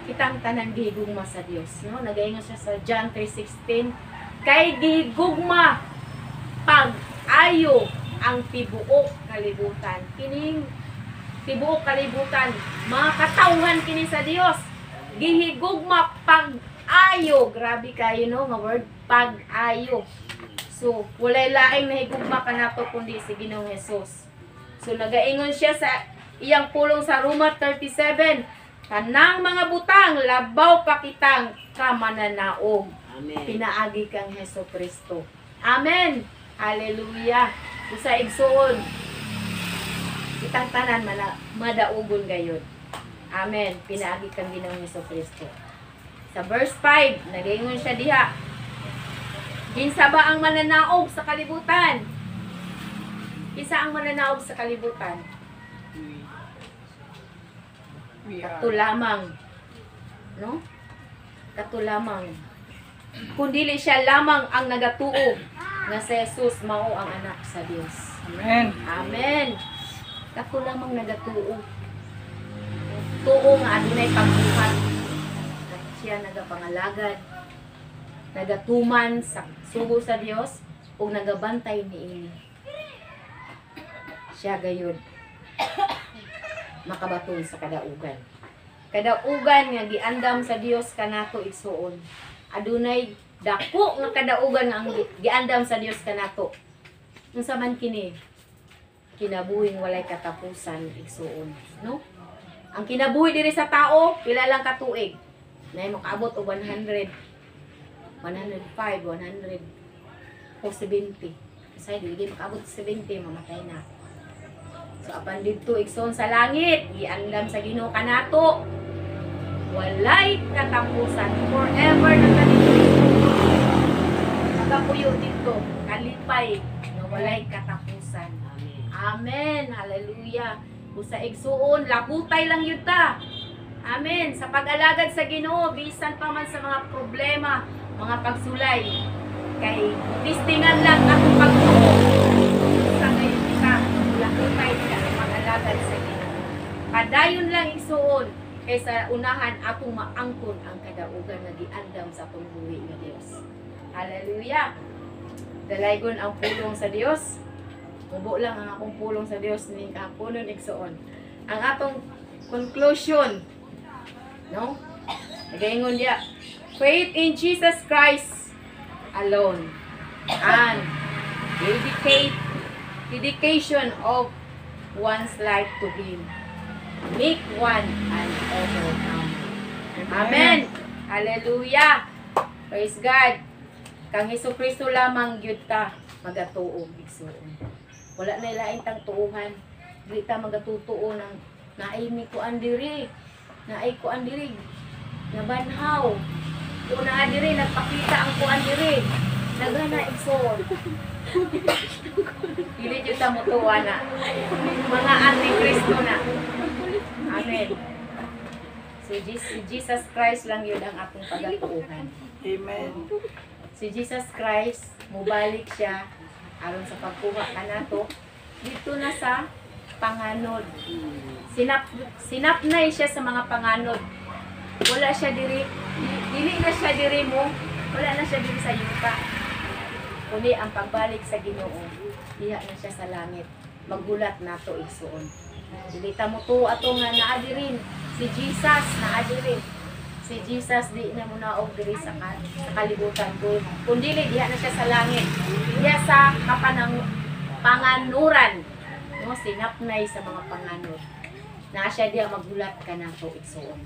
Kitang tanan gihigugma sa Dios, no? Nagaingon siya sa John 3:16, kay gihigugma pag-ayo ang tibuok kalibutan. Kining tibuok kalibutan, mga katawhan kini sa Dios. Gihigugma pag-ayo. Grabe kayo, no, nga word, pag-ayo. So, walay laing nahigugma kanato kundi si Ginoong Hesus. So, nagaingon siya sa iyang pulong sa Roma 37, tanang mga butang, labaw pa kitang kamananaog. Amen. Pinaagi kang Heso Kristo. Amen. Hallelujah. Usa, igsuon, kitang tanan mana, madaugon gayod. Amen. Pinaagi kang Ginoong Heso Kristo. Sa verse 5, nagaingon siya diha. Kinsa ba ang mananaog sa kalibutan? Kinsa ang mananaog sa kalibutan? We are. Kato lamang. No? Kato lamang. Kung dili siya lamang ang nagatuo nga si Jesus mao ang anak sa Dios. Amen. Amen. Kato lamang nagatuo. Tuo nga adunay pagbuhat. At siya nagapangalagad, nagatuman sa sugo sa Dios ug nagabantay niini. Siya gayud makabaton sa kadaugan. Kadaugan nga giandam sa Dios kanato, igsuon. Adunay dako nga kadaugan nga ang giandam sa Dios kanato. Unsa man kini? Kinabuhing walay katapusan, igsuon, no? Ang kinabuhi diri sa tao, pila lang ka tuig? Nay makaabot og 100, 105, 100 o 70. Kasi dili makaabot sa 70, mamatay na. So apan didto, igsoon, sa langit, giandam sa Ginoo kanato walay katapusan, forever na kami magapuyo dito, kalipay nga walay katapusan. Amen. Hallelujah. Busa, igsuon, lakutay lang yun ta. Amen. Sa pag-alagad sa Ginoo, bisan pa man sa mga problema, mga pagsulay, kay testingan lang atong pagtuo. Sa ngayon kita, lakutay nila sa pag-alagad sa Ginoo. Padayon lang, igsuon, kay sa unahan atong maangkon ang kadaugan nga giandam sa atong buhi nga Dios. Hallelujah. Dalaygon ang pulong sa Dios. Mubo lang ang akong pulong sa Dios ni kahaponon, igsuon. Ang atong conclusion, no? Nagaingon diya, faith in Jesus Christ alone and dedication of one's life to Him make one an overcomer. Amen. Hallelujah. Praise God. Kang Hesus Kristo lamang gyud ta magatuo, igsuon. Wala na lain tang tuuhan. Dili ta magatutuo ng naay mi kuan diri. Naay kuan diri. Nabanhaw. O naa diri nagpakita ang kuan diri. Nagana, igsuon. Dili jud ta motuwa na. Mga antikristo na. Amen. So si Jesus Christ lang yun ang atong pagatuuhan. Amen. Si Jesus Christ, mubalik siya aron sa pagkuha kanato dito na sa panganod. Sinapnay siya sa mga panganod. Wala siya diri, dili na siya diri mo, wala na siya diri sa yuta. Kundi ang pagbalik sa Ginoo, diha na siya sa langit. Maghulat nato, igsuon. Dili ta mo ato nga naa dirin si Jesus, naa dirin. Si Jesus di na munaog diri sa kalibutan. Kung dili, diha na siya sa langit. Diha sa panganuran. No, sinapnay sa mga panganod. Na siya diha maghulat kanato, igsuon.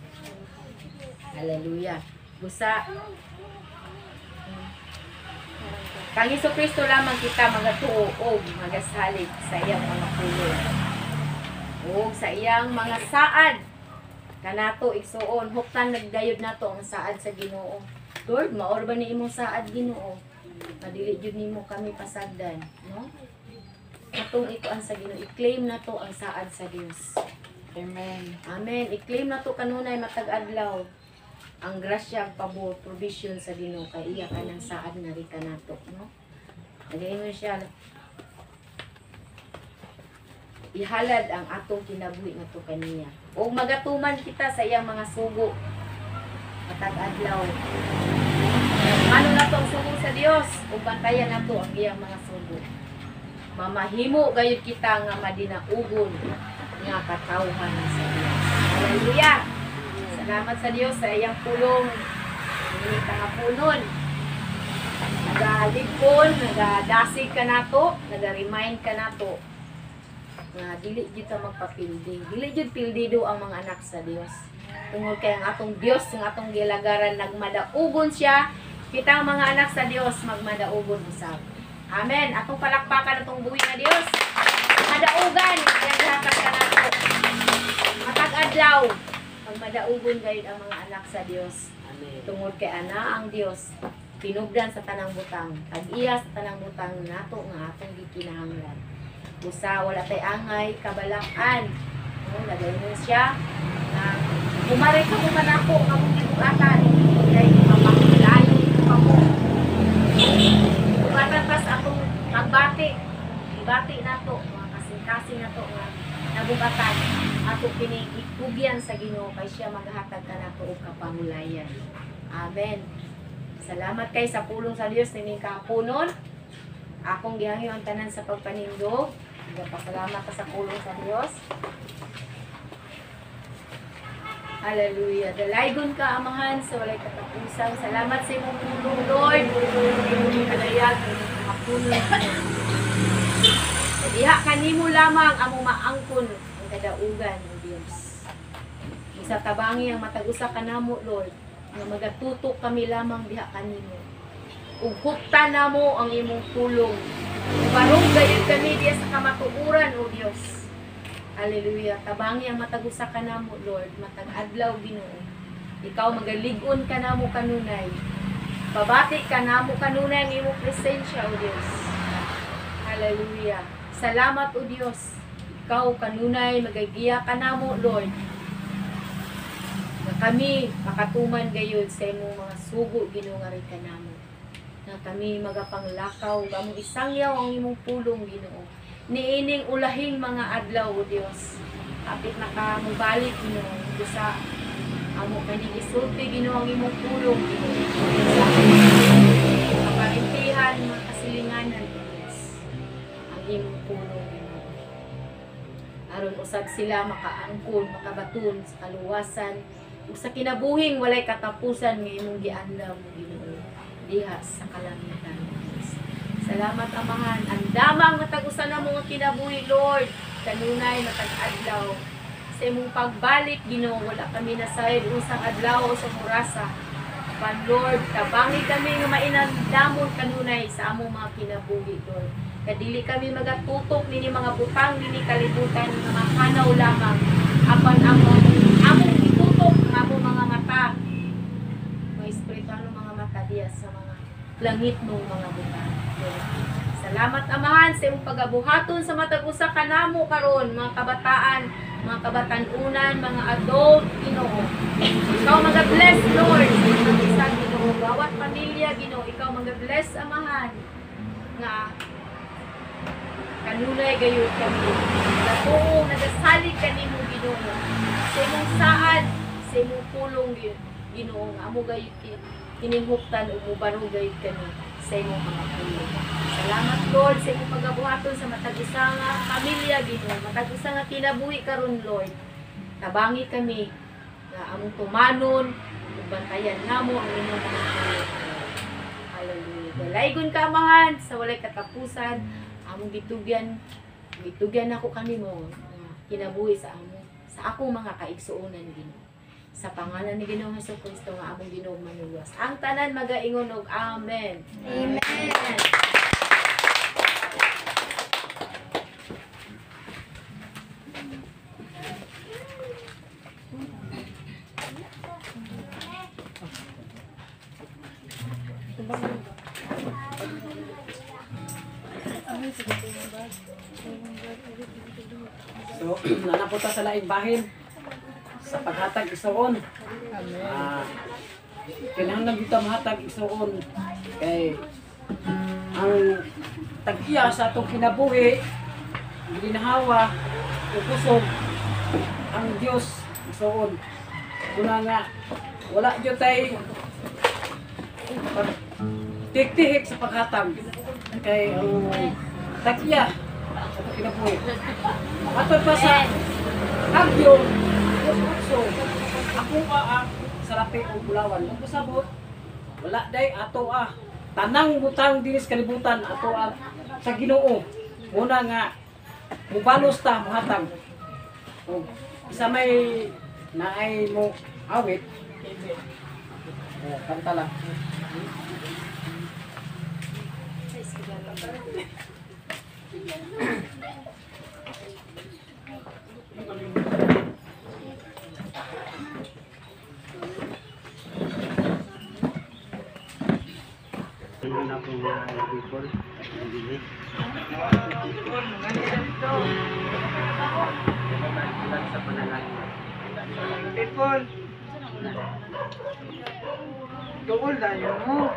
Hallelujah. Busa kang Hesus Kristo lamang kita magatuo og magasalig sa iyang mga pulong ug sa iyang mga saad kanato, igsuon. Huktan nagdayod nato ang saad sa Ginoo. Lord, maor ba ni imong saad, Ginoo? Madili jud nimo kami pasagdan, no? Atong ikuan sa Ginoo, i-claim nato ang saad sa Dios. Amen. Amen. I-claim nato kanunay matag adlaw ang grasya, ang pabor, provision sa Ginoo kay iya ka ng saad na ri kanato, no? Nagaingon siya, ihalad ang atong kinabuhi ngadto kaniya. O magatuman kita sa iyang mga sugo matag adlaw. Ano nato ang sugo sa Dios ug bantayan nato ang iyang mga sugo. Mamahimo gayud kita nga madinaugon nga katawhan sa Dios. Hallelujah! Salamat sa Dios sa iyang pulong. Ini kahaponon. Nagaligpon, nagadasig ka nato, naga-remind ka nato nga dili jud ta magpapildi. Dili jud pildido ang mga anak sa Dios. Tungod kay ang atong Dios, ang atong gilagaran, nagmadaugon siya, kitang mga anak sa Dios magmadaugon usab. Amen. Atong palakpakan atong buhi na Dios. Madaugan iyang gihatag kanato. Matag adlaw magmadaugon gayud ang mga anak sa Dios. Amen. Tungod kay ana ang Dios tinubdan sa tanang butang, tag-iya sa tanang butang nato nga atong gikinahanglan. Busa wala tay angay kabalakan. No, nagaingon siya na kumari ka mo kanako nga mong gibugatan kay mapakalayo pa mo. Bugatan pas atong pagbati. Ibati nato mga kasing-kasing nato nga nabugatan ato kining itugyan sa Ginoo kay siya maghatag kanato og kapangulayan. Amen. Salamat kay sa pulong sa Dios nining kahaponon. Akong gihangyo ang tanan sa pagpanindog. Nagpasalamat ka sa pulong sa Dios. Hallelujah. Dalaygon ka, Amahan, sa walay katapusan. Salamat sa imong pulong, Lord. Imong kadayag, imong kahaponon. Diha kanimo lamang among maangkon ang kadaugan, O Dios. Isa tabangi ang matag usa kanamo, Lord, nga magatutok kami lamang diha kanimo. Ug huptan namo ang imong pulong. Barong gayud kami diha sa kamatuoran, O Dios. Hallelujah. Tabangi ang matag usa kanamo, Lord, matag adlaw, Ginoo. Ikaw magalig-on kanamo kanunay. Babati kanamo kanunay ang imong presensya, O Dios. Hallelujah. Salamat, O Dios. Ikaw kanunay magagiya kanamo, Lord. Nga kami makatuman gayud sa imong mga sugo, Ginoo, nga rin kanamo. Nga kami magapanglakaw, among isangyaw ang imong pulong, Ginoo. Niining ulahing mga adlaw, O Dios. Kapit na ka mobalik, Ginoo. Sa amo kaning isulti, Ginoo, ang imong pulong, Ginoo. Sa kaparintihan, mga kasilinganan, O Dios. Ang imong pulong, Ginoo. Aron usab sila makaangkon, makabaton sa kaluwasan ug sa kinabuhing walay katapusan nga imong giandam, Ginoo, diha sa kalangitan. Salamat, Amahan. Ang damang matag-usa na mga kinabuhi, Lord. Kanunay matag adlaw. Sa imong pagbalik, Ginoo, wala kami nasayod usang adlaw o sa murasa. Apan, Lord, tabangi kami nga mainandamon kanunay sa among mga kinabuhi, Lord. Kadili kami magatutok nini mga butang nini kalibutan nga mahanaw lamang. Apan among itutok ang among mga mata, mga espiritual mga mata diya sa mga langit nung mga butang. Lord. Salamat, Amahan, sa imong pagabuhaton sa matag usa kanamo karon, mga kabataan, mga kabatanunan, mga adult, Ginoo. Ikaw maga-bless, Lord, sa matag usa, Ginoo. Bawat pamilya, Ginoo, ikaw maga-bless, Amahan, nga kanunay gayud kami. Nagatuo, nagasalig kanimo, Ginoo. Sa imong saad, sa imong pulong, Ginoo, nga amo gayud kininghuptan ug mubaro gayud kami sa imong mga pulong. Salamat, Lord, sa imong pagabuhaton sa matag usa nga pamilya, Ginoo, matag usa nga kinabuhi karon, Lord. Tabangi kami nga among tumanon ug bantayan namo ang inyong mga pulong. Hallelujah. Dalaygon ka, Amahan, sa walay katapusan. Among gitugyan ako kanimo kinabuhi sa amo, sa akong mga kaigsuonan, Ginoo. Sa pangalan ni Ginoong Hesukristo nga among Ginoo manuluwas. Ang tanan magaingon og amen. Amen. So, nanapunta sa laing bahin sa paghatag isuon. Kinahanglan kita mahatag isuon kay ang tag-iya sa atong kinabuhi, ginahawa ug kusog ang Dios isuon. Kuna nga wala jud tay tiktihik sa paghatag kay ang tag-iya sa atong kinabuhi. Ato pa sa Hagyo, so, ako sa lapi o bulawan. Ang pasabot, wala day ato tanang butang dinis kalibutan ato sa Ginoo. Muna nga mubalos ta muhatag. O, isa may naay mo awit. O, kanta lang. Ano akong people? Sa panalangin. People, dool tayo mo.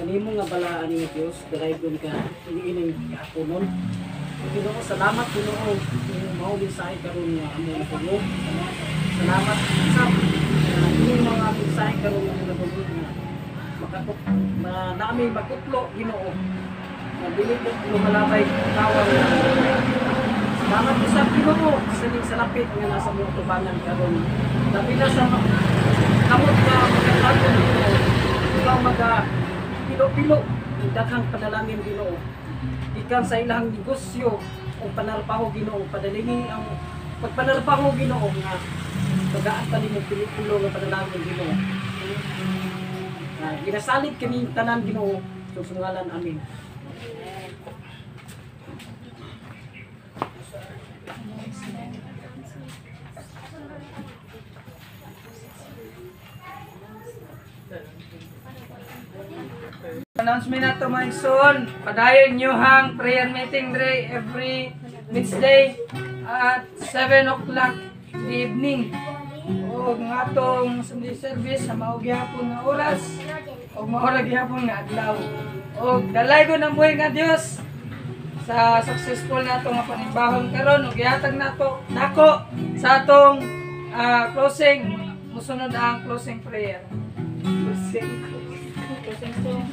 Kanimo nga balaan nga Dios, dalaygon ka iniining kahaponon. Ginoo, salamat Ginoo ning mao mensahe karon nga among natulog. Salamat sa inyong mga mensahe karon nga natulog nga makatut na nami magkutlo Ginoo. Na dili ko lumalabay tawag. Salamat sa Ginoo sa ning salapit nga nasa mga tubangan karon. Labi na sa kamot nga magkatagong Ginoo. Ikaw maga pilo-pilo ang daghang panalangin Ginoo. Ikan sa ilang negosyo o panarpaho Ginoo, padalingi ang pagpanarpaho Ginoo nga magaan pa nimo pilo-pilo nga panalangin Ginoo. Ginasalig kami tanan Ginoo sa sungalan amin. Announcement na ito mga igsoon. Padayon nyo hang prayer meeting dre every Wednesday at 7 o'clock in the evening. O nga atong Sunday service sa mao gihapon nga oras o mao ra gihapon nga adlaw. O dalaygon ang buhi nga Dios sa successful nato nga panimbahon karon ug gihatag nato nako sa atong closing, musunod ang closing prayer. Closing song.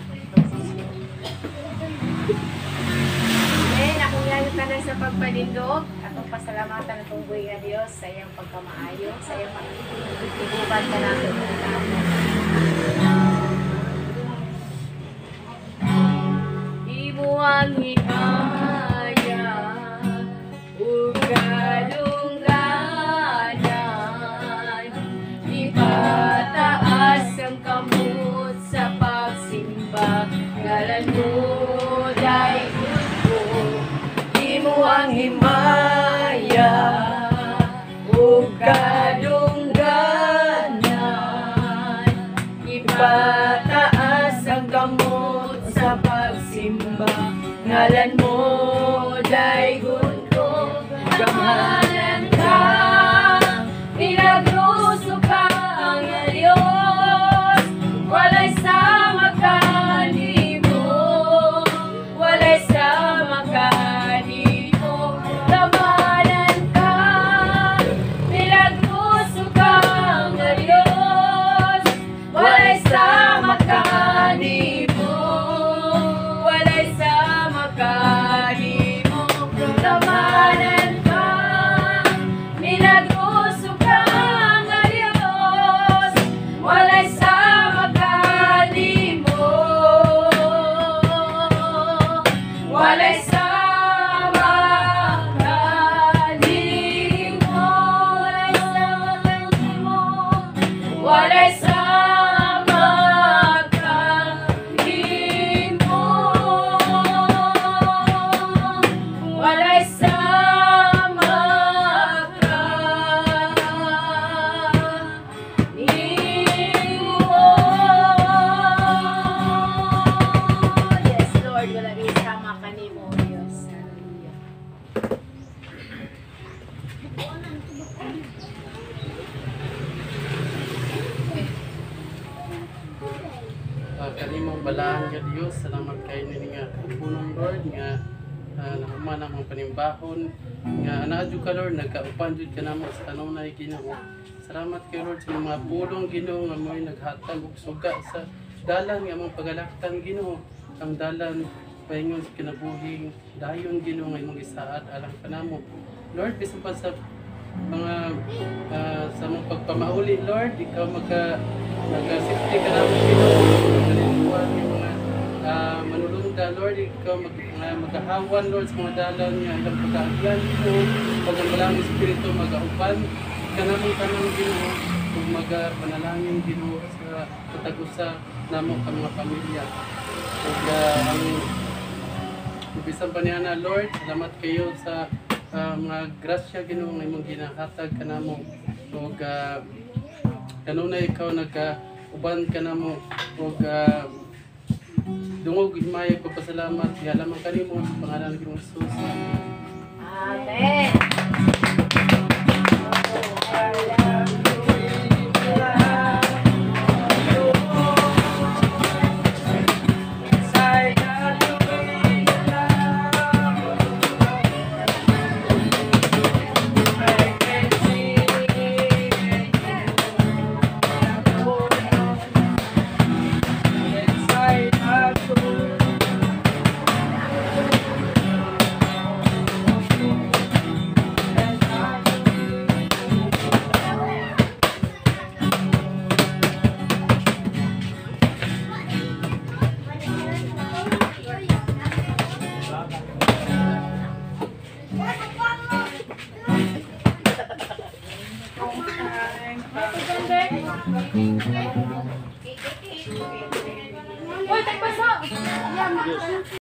Amen. Akong yayo tanan sa pagpanindog, atong pasalamatan atong buhi nga Dios sa iyang pagkamaayo, sa iyang pagtuguban kanato. Imo ang himaya ug kadungganan, ipataas ang kamot sa pagsimba, ngalan mo daygon ko. Imo ang himaya ug kadungganan, ipataas ang kamot sa pagsimba, ngalan mo daygon ko. Gamhanan ka, milagroso ka ang Diyos, walay sama kanimo, walay sama kanimo. Gamhanan ka, milagroso ka ang Diyos, walay sama kanimo, walay sama kanimo. Gamhanan ka, milagroso ka ang Diyos, walay sama kanimo, walay sama kanimo, walay sama kanimo, walay sama kanimo, walay sama kanimo. Yes, Lord, wala kay sama kanimo, Diyos. Hallelujah. Kanimong balaan nga Dios, salamat kay nini nga punong Lord nga nahuman ang mga panimbahon nga naa jud ka Lord, nagkaupan jud ka namo sa kanunay Ginoo. Salamat kay Lord sa mga pulong Ginoo nga mo'y naghatag og suga sa dalan nga among pagalaktan Ginoo, ang dalan paingon sa kinabuhing dayon Ginoo nga imong gisaad alang kanamo. Lord, bisan pa sa mga sa mga pagpamauli Lord, ikaw magka nag-safety ka namin Ginoo, nagkalituan yung mga manulunda Lord, ikaw magahawan Lord sa mga dalan nga ilang pagkaagyan Ginoo, pag ang balang espiritu magaupan ka namin tanang Ginoo, ug magapanalangin Ginoo sa katagusa namo ka mga pamilya. Ug ang bisan pa niya na Lord, salamat kayo sa mga grasya Ginoo nga imong ginahatag kanamo, ug kanunay ikaw nagka-uban kanamo, ug dungog himaya ko pasalamat gihalamang kanimo sa pangalan ng Ginoong Jesus. Amen. Amen. Uy, tagpasa!